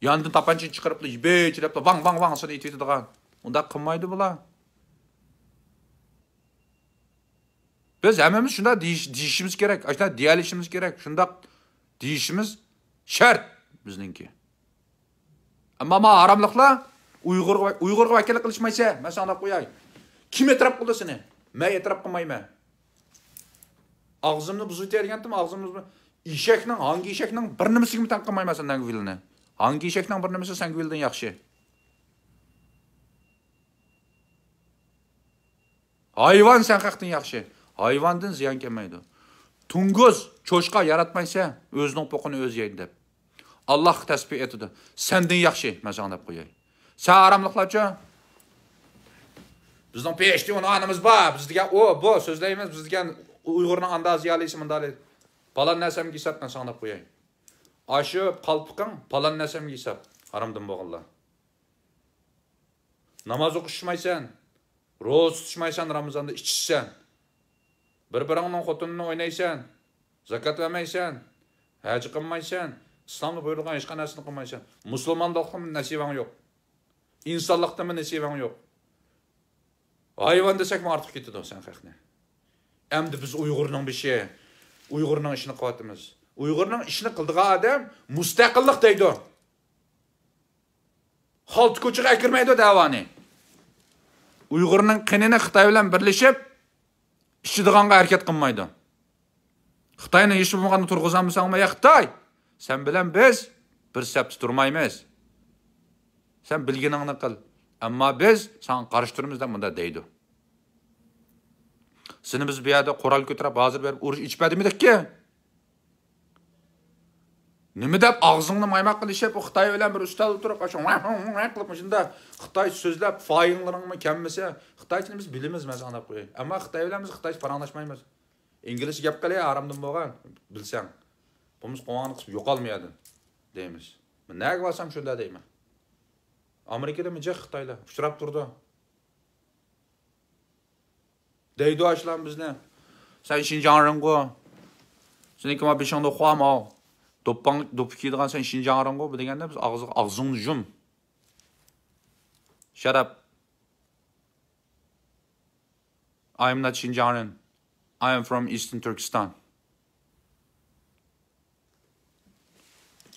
ياندىن تاپانچىنى چىقىرىپلا، يىبېچىلەپلا، ۋاڭ، ۋاڭ، ۋاڭ سىنى ئېتىۋېتىدىغان. ئۇنداق قىلمايدۇ بۇلار. بىز ھەممىمىز شۇنداق دېيىش-، دېيىشىمىز كېرەك، ئاشۇنداق دېيەلىشىمىز كېرەك، شۇنداق دېيىشىمىز شەرت بىزنىڭكى. ئەمما ما ھاراملىقلار ئۇيغۇرغا، ئۇيغۇرغا ۋەكىللىك قىلىشمايسەن، مەن ساڭا دەپ قوياي. كىم ئېتىراپ قىلدى سېنى؟ مەن ئېتىراپ قىلمايمەن. ئاغزىمنى بۇزۇۋېتەلىگەنتىم، ئاغزىمنى بۇزما. ئېشەكنىڭ، ھاڭگى ئېشەكنىڭ بىر نېمىسىگىمۇ تەڭ قىلمايمەن سەن نەگۋىلنى. ھاڭگى ئېشەكنىڭ بىر نېمىسى سەنگۋىلدىن ياخشى. ھايۋان سەن خەقتىن ياخشى. ھايۋاندىن زىيان كەلمەيدۇ. توڭگۇز، چوشقا ياراتمايسەن، ئۆزىنىڭ پوقىنى ئۆزى يەيدۇ دەپ. ئاللاھقا تەسبىھ ئېيتىدۇ. سەندىن ياخشى، مەن ساڭا دەپ قوياي. سەن ھاراملىقلارچۇ؟ بىزنىڭ پېشتى ئۇنۋانىمىز بار. بىز دېگەن ئۇ، بۇ سۆزلەيمىز. بىز دېگەن ئۇيغۇرنىڭ ئاندا زىيالىيسى، مۇندا. پالان نەرسەمگە ھېساب، مەن ساڭا دەپ قوياي. ئاشۇ قالپىقىڭ پالان نەرسەمگە ھېساب. ھارامدىن بولغانلار. ناماز ئوقۇشمايسەن، روزا تۇتۇشمايسەن، رامىزاندا ئىچىشسەن. بىر-بىرىڭنىڭ خوتۇنىنى ئوينايسەن، زاكات بەرمەيسەن، ھەج قىلمايسەن، ئىسلامدا بۇيرۇلغان ھېچقانداق نەرسىنى قىلمايسەن. مۇسۇلمانلىقتىنمۇ نېسىۋەڭ يوق. ئىنسانلىقتىنمۇ نېسىۋەڭ يوق. ھايۋان دېسەكمۇ ئارتۇق كېتىدۇ سەن خەقنى. ئەمدى بىز ئۇيغۇرنىڭ بېشى، ئۇيغۇرنىڭ ئىشىنى قىلىۋاتىمىز. ئۇيغۇرنىڭ ئىشىنى قىلىدىغان ئادەم مۇستەقىللىق دەيدۇ. خالتا كوچىغا ئەكىرمەيدۇ دەۋانى. ئۇيغۇرنىڭ قېنىنى خىتاي بىلەن بىرلىشىپ ئىچىدىغانغا ھەرىكەت قىلمايدۇ. خىتاينى ھېچ بولمىغاندا تۇرغۇزالمىساڭمۇ، يا خىتاي، سەن بىلەن بىز بىر سەپتە تۇرمايمىز. سەن بىلگىنىڭنى قىل. ئەمما بىز ساڭا قارشى تۇرىمىز دەپ مۇنداق دەيدۇ. سېنى بىز بۇ يەردە قورال كۆتۈرۈپ ھازىر بېرىپ ئۇرۇش ئېچىپ بەردىمىدىككى؟ نېمە دەپ ئاغزىڭنى مايماق قىلىشىپ، ئۇ خىتاي بىلەن بىر ئۈستەلدە تۇرۇپ، ئاشۇ قىلىپ مۇشۇنداق خىتايچە سۆزلەپ، فايىڭلىرىڭمۇ كەلمىسە، خىتايچىنى بىز بىلىمىز، مەن ساڭا دەپ قوياي. ئەمما خىتاي بىلەن بىز خىتايچە پاراڭلاشمايمىز. ئىنگلىزچە گەپ قىلە، ھارامدىن بولغان، بىلسەڭ. بولمىسا قوڭۇڭنى قىسىپ يوقالما يەردىن، دەيمىز. مەن نەگە بارسام شۇنداق دەيمەن. ئامېرىكىدىمۇ جىق خىتايلار ئۇچراپ تۇرىدۇ. دەيدۇ ئاشۇلار بىزنى. سەن شىنجاڭرىڭغۇ؟ سېنىڭكى ما بېشىڭدا ئۇخۇۋالما. دوپپاڭ، دوپپا كىيىدىغان سەن شىنجاڭرىڭغۇ؟ بۇ دېگەندە بىز ئاغزىغا، ئاغزىڭنى يۇم. Shut up. I'm not Xinjiangren. I am from Eastern Turkestan.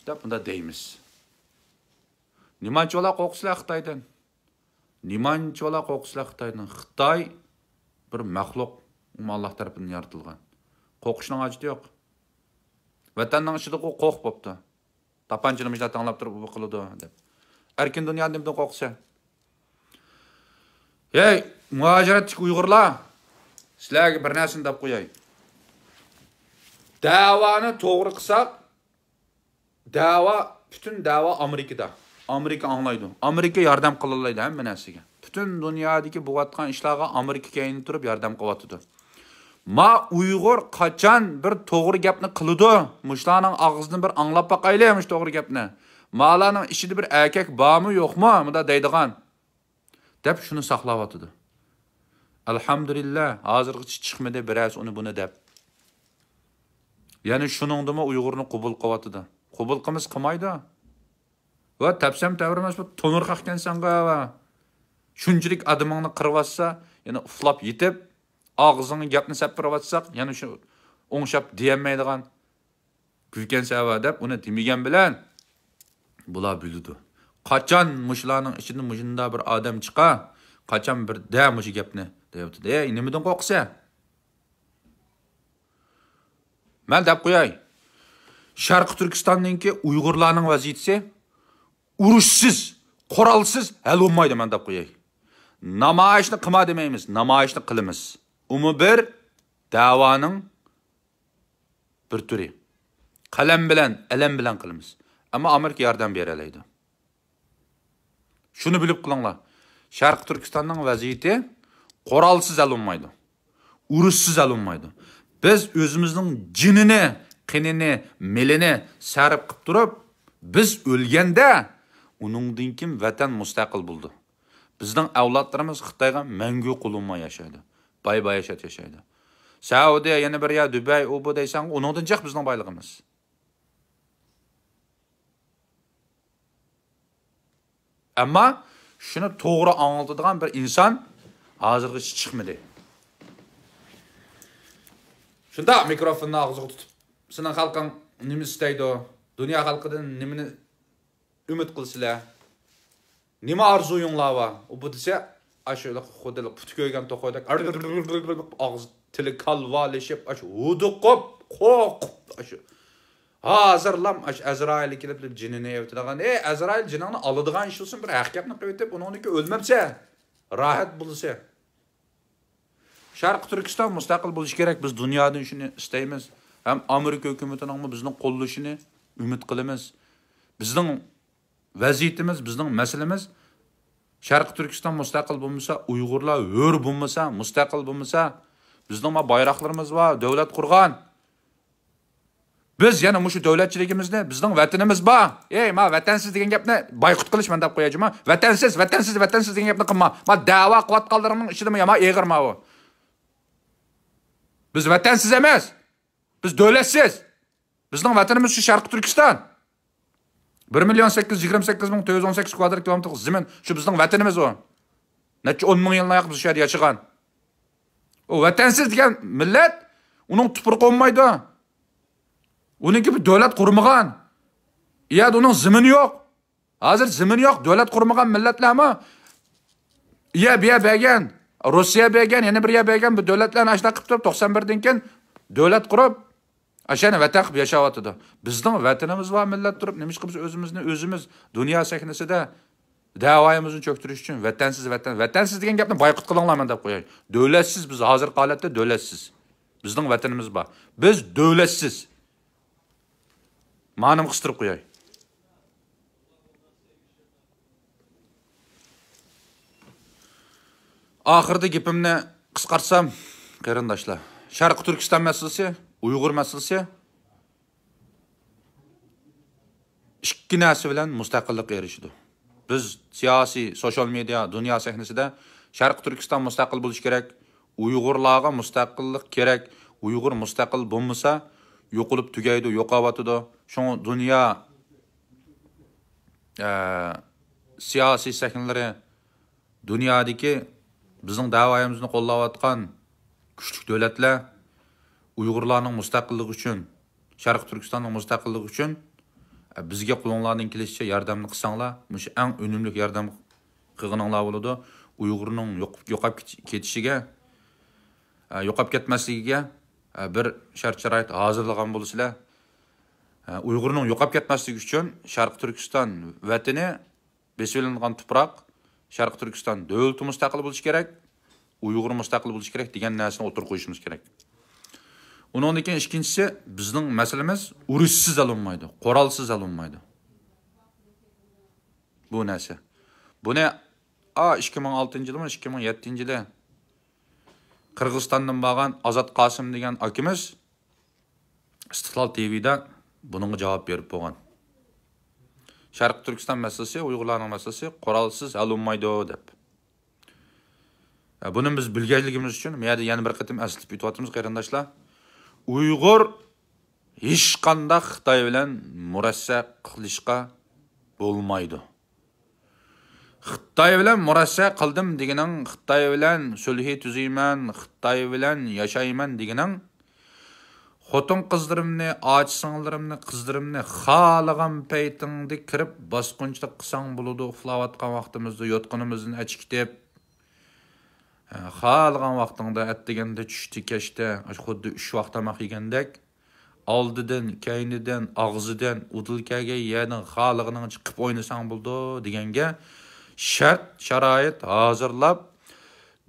دەپ مۇنداق دەيمىز. نېمانچىۋالا قورقىسىلەر خىتايدىن؟ نېمانچىۋالا قورقىسىلەر خىتايدىن؟ خىتاي بىر مەخلۇق، ئۇمۇ ئاللا تەرىپىدىن يارىتىلغان. قورقۇشنىڭ ھاجىتى يوق. ۋەتەننىڭ ئىچىدىغۇ قورقۇپ بوپتۇ. تاپانچىنى مۇشۇنداق تەڭلەپ تۇرۇپ بۇ قىلىدۇ دەپ. ئەركىن دۇنيادا نېمىدىن قورقىسەن؟ ھەي، مۇھاجىرەتتىكى ئۇيغۇرلار، سىلەرگە بىر نەرسىنى دەپ قوياي. دەۋانى توغرا قىلساق، دەۋا، پۈتۈن دەۋا ئامېرىكىدا. ئامېرىكا ئاڭلايدۇ. ئامېرىكا ياردەم قىلالايدۇ ھەممە نەرسىگە. پۈتۈن دۇنيادىكى بولۇۋاتقان ئىشلارغا ئامېرىكا كەينىدە تۇرۇپ ياردەم قىلىۋاتىدۇ. ما ئۇيغۇر قاچان بىر توغرا گەپنى قىلىدۇ؟ مۇشۇلارنىڭ ئاغزىدىن بىر ئاڭلاپ باقايلى مۇشۇ توغرا گەپنى. مالارنىڭ ئىچىدە بىر ئەركەك بارمۇ يوقمۇ مۇنداق دەيدىغان، دەپ شۇنى ساقلاۋاتىدۇ. ئەلھەمدۇلىللا، ھازىرغىچە چىقمىدى بىرەرسى ئۇنى بۇنى دەپ. يەنى شۇنىڭدىمۇ ئۇيغۇرنى قوبۇل قىلىۋاتىدۇ. قوبۇل قىلمىسا قىلمايدۇ. ۋە تەپسەم تەۋرىمەس، بۇ تونۇر قاقكەنسەنغۇ ۋە شۇنچىلىك ئادىمىڭنى قىرىۋاتسا، يەنە ئۇخلاپ يېتىپ، ئاغزىڭغا گەپنى سەپ بېرىۋاتساق، يەنە شۇ ئوڭشاپ دېيەلمەيدىغان گۈلكەن سەۋا دەپ ئۇنى دېمىگەن بىلەن، بۇلار بىلىدۇ. قاچان مۇشۇلارنىڭ ئىچىدىن مۇشۇنداق بىر ئادەم چىقا، قاچان بىر دە مۇشۇ گەپنى دەيۋاتىدۇ. ئەي، نېمىدىن قورقىسەن؟ مەن دەپ قوياي، شەرقىي تۈركىستاننىڭكى ئۇيغۇرلارنىڭ ۋەزىيىتىسى ئۇرۇشسىز، قورالسىز ھەل بولمايدۇ، مەن دەپ قوياي. نامايىشنى قىلما دېمەيمىز، نامايىشنى قىلىمىز. ئۇمۇ بىر دەۋانىڭ بىر تۈرى. قەلەم بىلەن، ئەلەم بىلەن قىلىمىز. ئەمما ئامېرىكا ياردەم بېرەلەيدۇ. شۇنى بىلىپ قېلىڭلار. شەرقىي تۈركىستاننىڭ ۋەزىيىتى قورالسىز ھەل بولمايدۇ. ئۇرۇشسىز ھەل بولمايدۇ. بىز ئۆزىمىزنىڭ جېنىنى، قېنىنى، مېلىنى سەرپ قىلىپ تۇرۇپ، بىز ئۆلگەندە، ئۇنىڭدىن كېيىن ۋەتەن مۇستەقىل بولىدۇ. بىزنىڭ ئەۋلادلىرىمىز خىتايغا مەڭگۈ قۇل بولماي ياشايدۇ. باي باياشات ياشايدۇ. سەئۇدىيە، يەنە بىر يەر، دۇبەي، ئۇ بۇ دەيسەڭ، ئۇنىڭدىن جىق بىزنىڭ بايلىقىمىز. ئەمما شۇنى توغرا ئاڭلىتىدىغان بىر ئىنسان ھازىرغىچە چىقمىدى. شۇنداق مىكروفوننى ئاغزىغا تۇتۇپ، سېنىڭ خەلقىڭ نېمە ئىستەيدۇ؟ دۇنيا خەلقىدىن نېمىنى ئۈمىد قىلىسىلەر؟ نېمە ئارزۇيۇڭلار بار؟ ئۇ بۇ دېسە، ئاشۇ خۇددى پۇتى كۆيگەن توخۇدەك ئاغزى تىلى كالۋالىشىپ، ئاشۇ ھودۇقۇپ، قورقۇپ، ئاشۇ ھازىرلام ئاشۇ ئەزرائىل كېلىپ جېنىنى ئېۋىتىدىغان، ئەي ئەزرائىل، جېنىڭنى ئالىدىغان ئىش بولسۇن، بىر ھەقىقەتنى قىلىۋېتىپ، ئۇنىڭدىن كېيىن ئۆلمەمسەن، راھەت بولىسەن. شەرقىي تۈركىستان مۇستەقىل بولۇشى كېرەك، بىز دۇنيادىن شۇنى ئىستەيمىز. ھەم ئامېرىكا ھۆكۈمىتىنىڭمۇ بىزنى قوللىشىنى ئۈمىد قىلىمىز. بىزنىڭ ۋەزىيىتىمىز، بىزنىڭ مەسىلىمىز، شەرقىي تۈركىستان مۇستەقىل بولمىسا، ئۇيغۇرلار ھۆر بولمىسا، مۇستەقىل بولمىسا، بىزنىڭ ما بايراقلىرىمىز بار، دۆلەت قۇرغان. بىز يەنە مۇشۇ دۆلەتچىلىكىمىزنى، بىزنىڭ ۋەتىنىمىز بار. ئەي، ما ۋەتەنسىز دېگەن گەپنى بايقۇت قىلىش، مەن دەپ قوياي جۇما. ۋەتەنسىز، ۋەتەنسىز، ۋەتەنسىز دېگەن گەپنى قىلما. ما دەۋا قىلىۋاتقانلىرىڭنىڭ ئىچىدىمۇ يامان ئېغىر ما ئۇ. بىز ۋەتەنسىز ئەمەس. بىز دۆلەتسىز. بىزنىڭ ۋەتىنىمىز شۇ شەرقىي تۈركىستان. بىر مىليون سەككىز يۈز يىگىرمە سەككىز مىڭ تۆت يۈز ئون سەككىز كۋادرات كىلومېتىرلىق زېمىن، شۇ بىزنىڭ ۋەتىنىمىز ئۇ. نەچچە ئون مىڭ يىلنىڭ ياقى بىز شۇ يەردە ياشىغان. ئۇ ۋەتەنسىز دېگەن مىللەت، ئۇنىڭ تۇپرىقى بولمايدۇ. ئۇنىڭكى بىر دۆلەت قۇرمىغان. ئۇ يەردە ئۇنىڭ زېمىنى يوق. ھازىر زېمىنى يوق، دۆلەت قۇرمىغان مىللەتلەرمۇ، يە بۇ يەر بەرگەن، روسىيە بەرگەن، يەنە بىر يەر بەرگەن بىر دۆلەتلەرنى ئاشۇنداق قىلىپ تۇرۇپ، توقسان بىردىن كېيىن دۆلەت قۇرۇپ، ئاشۇ يەرنى ۋەتەن قىلىپ ياشاۋاتىدۇ. بىزنىڭ ۋەتىنىمىز بار مىللەت تۇرۇپ، نېمىشقا بىز ئۆزىمىزنى ئۆزىمىز دۇنيا سەھنىسىدە دەۋايىمىزنى چۆكتۈرۈش ئۈچۈن ۋەتەنسىز، ۋەتەن، ۋەتەنسىز دېگەن گەپنى بايقۇت قىلىڭلار، مەن دەپ قوياي. دۆلەتسىز، بىز ھازىرقى ھالەتتە دۆلەتسىز. بىزنىڭ ۋەتىنىمىز بار. بىز دۆلەتسىز. مانىمۇ قىستۇرۇپ قوياي. ئاخىرىدا گېپىمنى قىسقارتسام، قېرىنداشلار، شەرقىي تۈركىستان مەسىلىسى، ئۇيغۇر مەسىلىسى ئىككى نەرسە بىلەن مۇستەقىللىققا ئېرىشىدۇ. بىز سىياسىي، سوشال مېدىيا، دۇنيا سەھنىسىدە شەرقىي تۈركىستان مۇستەقىل بولۇشى كېرەك، ئۇيغۇرلارغا مۇستەقىللىق كېرەك، ئۇيغۇر مۇستەقىل بولمىسا يوقىلىپ تۈگەيدۇ، يوقاۋاتىدۇ. شۇڭا دۇنيا، ئە، سىياسىي سەھنىلىرى، دۇنيادىكى بىزنىڭ دەۋايىمىزنى قوللاۋاتقان كۈچلۈك دۆلەتلەر ئۇيغۇرلارنىڭ مۇستەقىللىقى ئۈچۈن، شەرقىي تۈركىستاننىڭ مۇستەقىللىقى ئۈچۈن، ئە، بىزگە قولۇڭلاردىن كېلىشىچە ياردەمنى قىلساڭلار، مۇشۇ ئەڭ ئۈنۈملۈك ياردەم قىلغىنىڭلار بولىدۇ. ئۇيغۇرنىڭ يوق-، يوقاپ كېتىش-، كېتىشىگە، ئە، يوقاپ كەتمەسلىكىگە، ئە، بىر شەرت-شارائىت ھازىرلىغان بولىسىلەر. ئە، ئۇيغۇرنىڭ يوقاپ كەتمەسلىكى ئۈچۈن شەرقىي تۈركىستان ۋەتىنى بېسىۋېلىنغان تۇپراق، شەرقىي تۈركىستان دۆلىتى مۇستەقىل بولۇشى كېرەك، ئۇيغۇر مۇستەقىل بولۇشى كېرەك دېگەن نەرسىنى ئوتتۇرىغا قويۇشىمىز كېرەك. ئۇنىڭدىن كېيىن ئىككىنچىسى، بىزنىڭ مەسىلىمىز ئۇرۇشسىز ھەل بولمايدۇ، قورالسىز ھەل بولمايدۇ. بۇ نەرسە. بۇنى، ئا، ئىككى مىڭ ئالتىنچى يىلمۇ، ئىككى مىڭ يەتتىنچى يىلى قىرغىزىستاندىن بارغان ئازات قاسىم دېگەن ئاكىمىز ئىستىقلال تىۋىدا بۇنىڭغا جاۋاب بېرىپ بولغان. شەرقىي تۈركىستان مەسىلىسى، ئۇيغۇرلارنىڭ مەسىلىسى قورالسىز ھەل بولمايدۇ دەپ. بۇنى بىز بىلگەنلىكىمىز ئۈچۈن بۇ يەردە يەنە بىر قېتىم ئەسلىتىپ ئۆتۈۋاتىمىز، قېرىنداشلار. ئۇيغۇر ھېچقانداق خىتاي بىلەن مۇرەسسە قىلىشقا بولمايدۇ. خىتاي بىلەن مۇرەسسە قىلدىم دېگىنىڭ، خىتاي بىلەن سۈلھى تۈزىمەن، خىتاي بىلەن ياشايمەن دېگىنىڭ، خوتۇن قىزلىرىمنى، ئاچا سىڭىللىرىمنى، قىزلىرىمنى خالىغان پەيتىڭدە كىرىپ باسقۇنچىلىق قىلساڭ بولىدۇ، ئۇخلاۋاتقان ۋاقتىمىزدا يوتقىنىمىزدىن ئەچىكىتىپ، ھە، خالىغان ۋاقتىڭدا ئەتىگەندە، چۈشتە، كەچتە، ئاشۇ خۇددى ئۈچ ۋاق تاماق يېگەندەك، ئالدىدىن، كەينىدىن، ئاغزىدىن، ئۇدۇل كەلگەن يەردىن خالىغىنىڭچە قىپ ئوينىساڭ بولىدۇ دېگەنگە شەرت، شارائىت ھازىرلاپ،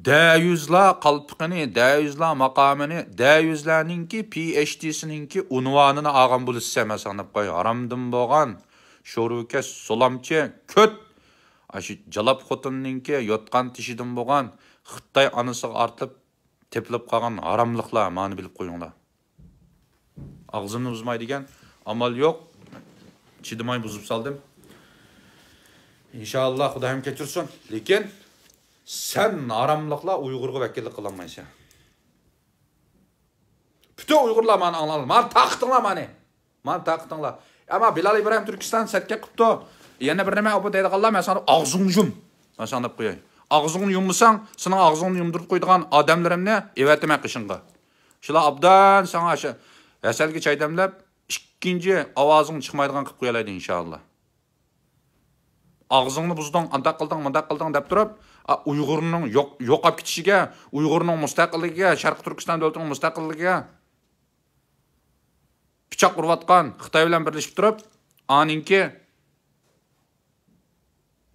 دەيۇزلار قالپىقىنى، دەيۇزلار ماقامىنى، دەيۇزلارنىڭكى پى ئېچ دىسىنىڭكى ئۇنۋانىنى ئالغان بولىسىز، مەن ساڭا دەپ قوياي. ھارامدىن بولغان، شورۋىكەش، سولامچى، كۆت! ئاشۇ جالاپ خوتۇننىڭكى يوتقان تېشىدىن بولغان، خىتاي ئانىسىغا ئارتىلىپ تېپىلىپ قالغان ھاراملىقلار، مانى بىلىپ قويۇڭلار. ئاغزىمنى بۇزماي دېگەن ئامال يوق. چىدىماي بۇزۇپ سالدىم. ئىنشاللا، خۇدايىم كەچۈرسۇن. لېكىن سەن ھاراملىقلار ئۇيغۇرغا ۋەكىللىك قىلالمايسەن. پۈتۈن ئۇيغۇرلار مانى ئاڭلاڭلار. مانا تارقىتىڭلار مانى. مانا تارقىتىڭلار. ئەمما بىلال ئىبراھىم تۈركىستان سەتكە قىپتۇ. يەنە بىر نېمە ئۇ بۇ دەيدىغانلار، مەن ساڭا ئاغزىڭنى يۇم. مەن ساڭا دەپ قوياي. ئاغزىڭنى يۇممىساڭ، سېنىڭ ئاغزىڭنى يۇمدۇرۇپ قويىدىغان ئادەملىرىمنى ئەۋەتىمەن قېشىڭغا. شۇلار ئابدان ساڭا شۇ ھەسەلگە چاي دەملەپ، ئىككىنچى ئاۋازىڭ چىقمايدىغان قىلىپ قويالايدۇ، ئىنشاللا. ئاغزىڭنى بۇزدۇڭ، ئانداق قىلدىڭ، مۇنداق قىلدىڭ دەپ تۇرۇپ، ئا، ئۇيغۇرنىڭ يوق-، يوقاپ كېتىشىگە، ئۇيغۇرنىڭ مۇستەقىللىكىگە، شەرقىي تۈركىستان دۆلىتىنىڭ مۇستەقىللىكىگە پىچاق ئۇرۇۋاتقان خىتاي بىلەن بىرلىشىپ تۇرۇپ، ئانىڭكى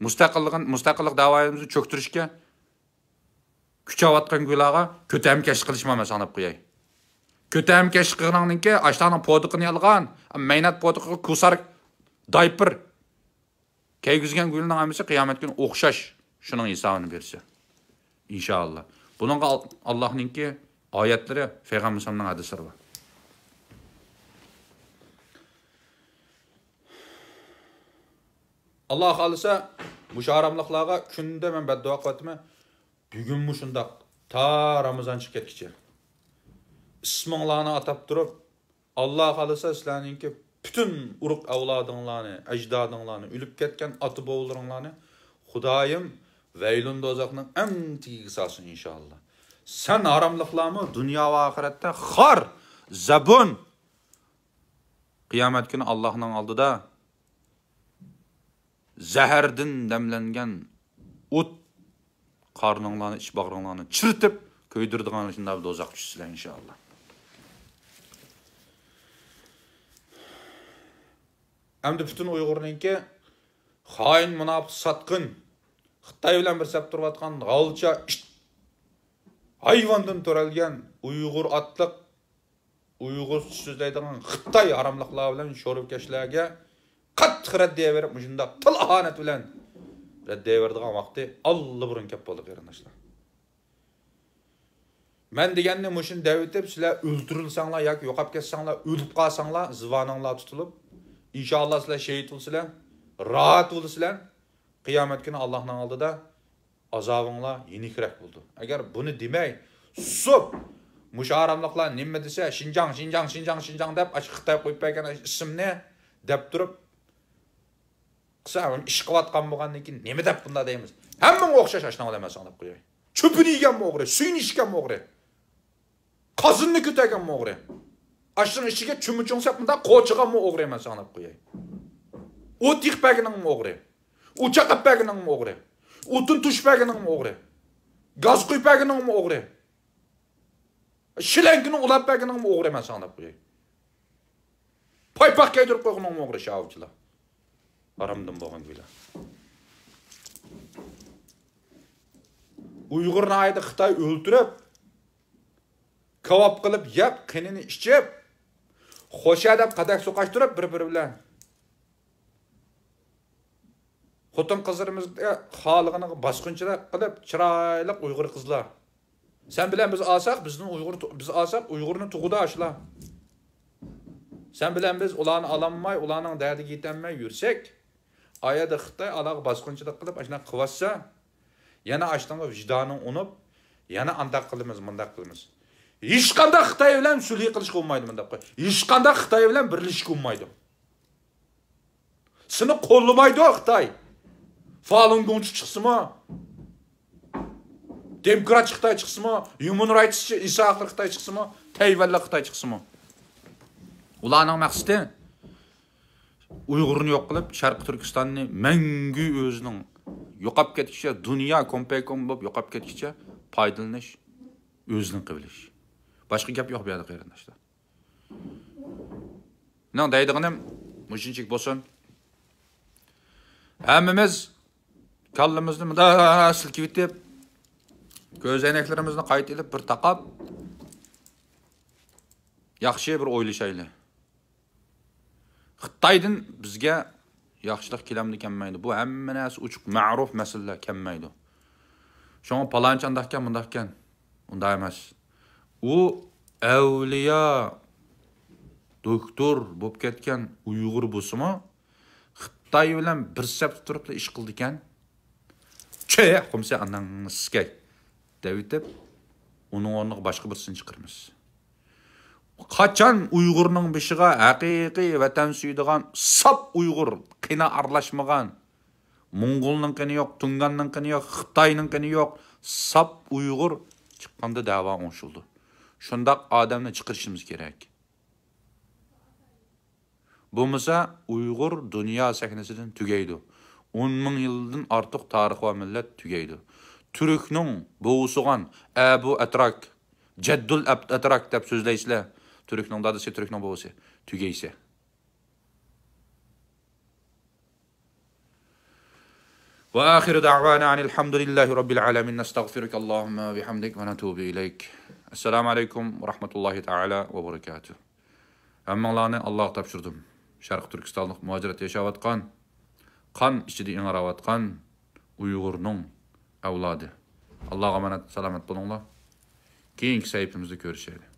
مۇستەقىللىقىن-، مۇستەقىللىق دەۋايىمىزنى چۆكتۈرۈشكە كۈچەۋاتقان گۇيلارغا كۆتەرمىكەشلىك قىلىشما، مەن ساڭا دەپ قوياي. كۆتەرمىكەشلىك قىلغىنىڭنىڭكى ئاشۇلارنىڭ پودىقىنى يالىغان، مەينەت پودىقىغا كۇسار دايپېر كىيگۈزگەن گۇيلارنىڭ ھەممىسى قىيامەت كۈنى ئوخشاش شۇنىڭ ھېسابىنى بېرىسەن. ئىنشائاللا. بۇنىڭغا ئال-، ئاللاھنىڭكى ئايەتلىرى، پەيغەمبىرىمىزنىڭ ھەدىسلىرى بار. ئاللا خالىسا، مۇشۇ ھاراملىقلارغا كۈندە مەن بەددۇئا قىلىۋاتىمەن. بۈگۈنمۇ شۇنداق، تا رامىزان چىقىپ كەتكىچە. ئىسمىڭلارنى ئاتاپ تۇرۇپ، ئاللا خالىسا سىلەرنىڭكى پۈتۈن ئۇرۇق ئەۋلادىڭلارنى، ئەجدادىڭلارنى، ئۆلۈپ كەتكەن ئاتا بوۋىلىرىڭلارنى خۇدايىم ۋەيلۇن دوزاخنىڭ ئەڭ تېگىگە سالسۇن ئىنشائاللا. سەن ھاراملىقلارمۇ دۇنيا ۋە ئاخىرەتتە خار، زەبۇن. قىيامەت كۈنى ئاللاھنىڭ ئالدىدا زەھەردىن دەملەنگەن ئوت قارنىڭلارنى، ئىچ باغرىڭلارنى چىرىتىپ كۆيدۈرىدىغان شۇنداق بىر دوزاخقا چۈشىسىلەر ئىنشائاللا. ئەمدى پۈتۈن ئۇيغۇرنىڭكى خائىن، مۇناپىق، ساتقىن، خىتاي بىلەن بىر سەپ تۇرۇۋاتقان غالچا ئىت، ھايۋاندىن تۆرەلگەن ئۇيغۇر ئاتلىق، ئۇيغۇرچە سۆزلەيدىغان خىتاي ھاراملىقلار بىلەن شورپىكەشلەرگە قاتتىق رەددىيە بېرىپ، مۇشۇنداق تىل ئاھانەت بىلەن رەددىيە بېرىدىغان ۋاقتى ئاللىبۇرۇن كەپ بولدى، قېرىنداشلار. مەن دېگەننى مۇشۇنى دەۋېتىپ، سىلەر ئۆلتۈرۈلسەڭلار ياكى يوقاپ كەتسەڭلار، ئۆلۈپ قالساڭلار، زىۋانىڭلار تۇتۇلۇپ، ئىنشائاللا سىلەر شېھىت بولىسىلەر، راھەت بولىسىلەر. قىيامەت كۈنى ئاللانىڭ ئالدىدا ئازابىڭلار يېنىكرەك بولىدۇ. ئەگەر بۇنى دېمەي، سۇسۇپ، مۇشۇ ھاراملىقلار نېمە دېسە، شىنجاڭ، شىنجاڭ، شىنجاڭ، شىنجاڭ دەپ، ئاشۇ خىتاي قويۇپ بەرگەن ئىسىمنى دەپ تۇرۇپ، قىلسا، ئىش قىلىۋاتقان بولغاندىن كېيىن نېمە دەپ بۇنداق دەيمىز؟ ھەممىڭگە ئوخشاش ئاشۇنىڭ بىلەن مەن ساڭا دەپ قوياي. چۆپىنى يېگەنمۇ ئوغرى، سۈيىنى ئىچكەنمۇ ئوغرى. قازىنىنى كۆتەرگەنمۇ ئوغرى. ئاشۇنىڭ ئىچىگە چۈمۈچۈڭ سەپ مۇنداق قوچىغانمۇ ئوغرى، مەن ساڭا دەپ قوياي. ئوت يېقىپ بەرگىنىڭمۇ ئوغرى. ئوچاق ئېلىپ بەرگىنىڭمۇ ئوغرى. ئوتۇن توشۇپ بەرگىنىڭمۇ ئوغرى. گاز قۇيۇپ بەرگىنىڭمۇ ئوغرى. شىلەڭگىنى ئۇلاپ بەرگىنىڭمۇ ئوغرى، مەن ساڭا دەپ قوياي. پايپاق كىيدۈرۈپ قويغىنىڭمۇ ئوغرى، شاۋچىلار. ھارامدىن بولغان گۇيلار. ئۇيغۇر ناھىيىدە خىتاي ئۆلتۈرۈپ، كاۋاپ قىلىپ يەپ، قېنىنى ئىچىپ، خوشە دەپ قەدەھ سوقاشتۇرۇپ بىر-بىرى بىلەن. خوتۇن قىزلىرىمىزغا خالىغىنىغا باسقۇنچىلىق قىلىپ، چىرايلىق ئۇيغۇر قىزلار. سەن بىلەن بىز ئالساق، بىزنىڭ ئۇيغۇر تو-، بىز ئالساق، ئۇيغۇرنى تۇغىدۇ ئاشۇلار. سەن بىلەن بىز ئۇلارنى ئالالماي، ئۇلارنىڭ دەردىگە يېتەلمەي يۈرسەك، ئايەردە خىتاي ئالاغا باسقۇنچىلىق قىلىپ، ئاشۇنداق قىلىۋاتسا، يەنە ئاشۇنىڭغا ۋىجدانى ئۇنۇپ، يەنە ئانداق قىلىمىز، مۇنداق قىلىمىز. ھېچقانداق خىتاي بىلەن سۈلھى قىلىشقا بولمايدۇ، مۇنداق قوي. ھېچقانداق خىتاي بىلەن بىرلىشىشكە بولمايدۇ. سېنى قوللىمايدۇ خىتاي. فالۇن گوڭچى چىقسىمۇ، دېموكراتچى خىتاي چىقسىمۇ، ھيۇمەن رايتسچى، ئىنسان ھەقلىرى خىتاي چىقسىمۇ، تەيۋەنلىك خىتاي چىقسىمۇ. ئۇلارنىڭ مەقسىتى ئۇيغۇرنى يوق قىلىپ، شەرقىي تۈركىستاننى مەڭگۈ ئۆزىنىڭ يوقاپ كەتكىچە، دۇنيا كومپەيكوم بولۇپ يوقاپ كەتكىچە پايدىلىنىش، ئۆزىنىڭ قىلىۋېلىش. باشقا گەپ يوق بۇ يەردە، قېرىنداشلار. مېنىڭ دەيدىغىنىم مۇشۇنچىلىك بولسۇن. ھەممىمىز كاللىمىزنى مۇنداق سىلكىۋېتىپ، كۆزەينەكلىرىمىزنى قايتا ئېلىپ بىر تاقاپ، ياخشى بىر ئويلىشايلى. خىتايدىن بىزگە ياخشىلىق كېلەمدۇ، كەلمەيدۇ؟ بۇ ھەممە نەرسە ئوچۇق، مەرۇپ مەسىلىلەر، كەلمەيدۇ. شۇڭا پالانچى ئانداقكەن، مۇنداقكەن. ئۇنداق ئەمەس. ئۇ ئەۋلىيا، دوكتور بولۇپ كەتكەن ئۇيغۇر بولسىمۇ، خىتاي بىلەن بىر سەپتە تۇرۇپلا ئىش قىلىدىكەن. چېھ، قۇمسە ئاناڭنى سىكەي دەۋېتىپ، ئۇنىڭ ئورنىغا باشقا بىرسىنى چىقىرىمىز. قاچان ئۇيغۇرنىڭ بېشىغا ھەقىقىي ۋەتەن سۆيىدىغان ساپ ئۇيغۇر، قېنى ئارىلاشمىغان، موڭغۇلنىڭ قېنى يوق، تۇڭگاننىڭ قېنى يوق، خىتاينىڭ قېنى يوق، ساپ ئۇيغۇر چىققاندا دەۋا ئوڭشىلىدۇ. شۇنداق ئادەمنى چىقىرىشىمىز كېرەك. بولمىسا ئۇيغۇر دۇنيا سەھنىسىدىن تۈگەيدۇ. ئون مىڭ يىلدىن ئارتۇق تارىخى بار مىللەت تۈگەيدۇ. تۈركنىڭ بوۋىسىغان ئەبۇ ئەتراك، جەددۇل ئەب-، ئەتراك دەپ سۆزلەيسىلەر. تۈركنىڭ دادىسى، تۈركنىڭ بوۋىسى. تۈگەيسە. وآخر دعوانا أن الحمد لله رب العالمين. نستغفرك اللهم وبحمدك ونتوب إليك. السلام عليكم ورحمة الله تعالى وبركاته. ھەممىڭلارنى ئاللاغا تاپشۇردۇم. شەرقىي تۈركىستانلىق مۇھاجىرەتتە ياشاۋاتقان، قان ئىچىدە ئىڭراۋاتقان ئۇيغۇرنىڭ ئەۋلادى. ئاللاغا ئامانەت، سالامەت بولۇڭلار. كېيىنكى سەھىپىمىزدە كۆرۈشەيلى.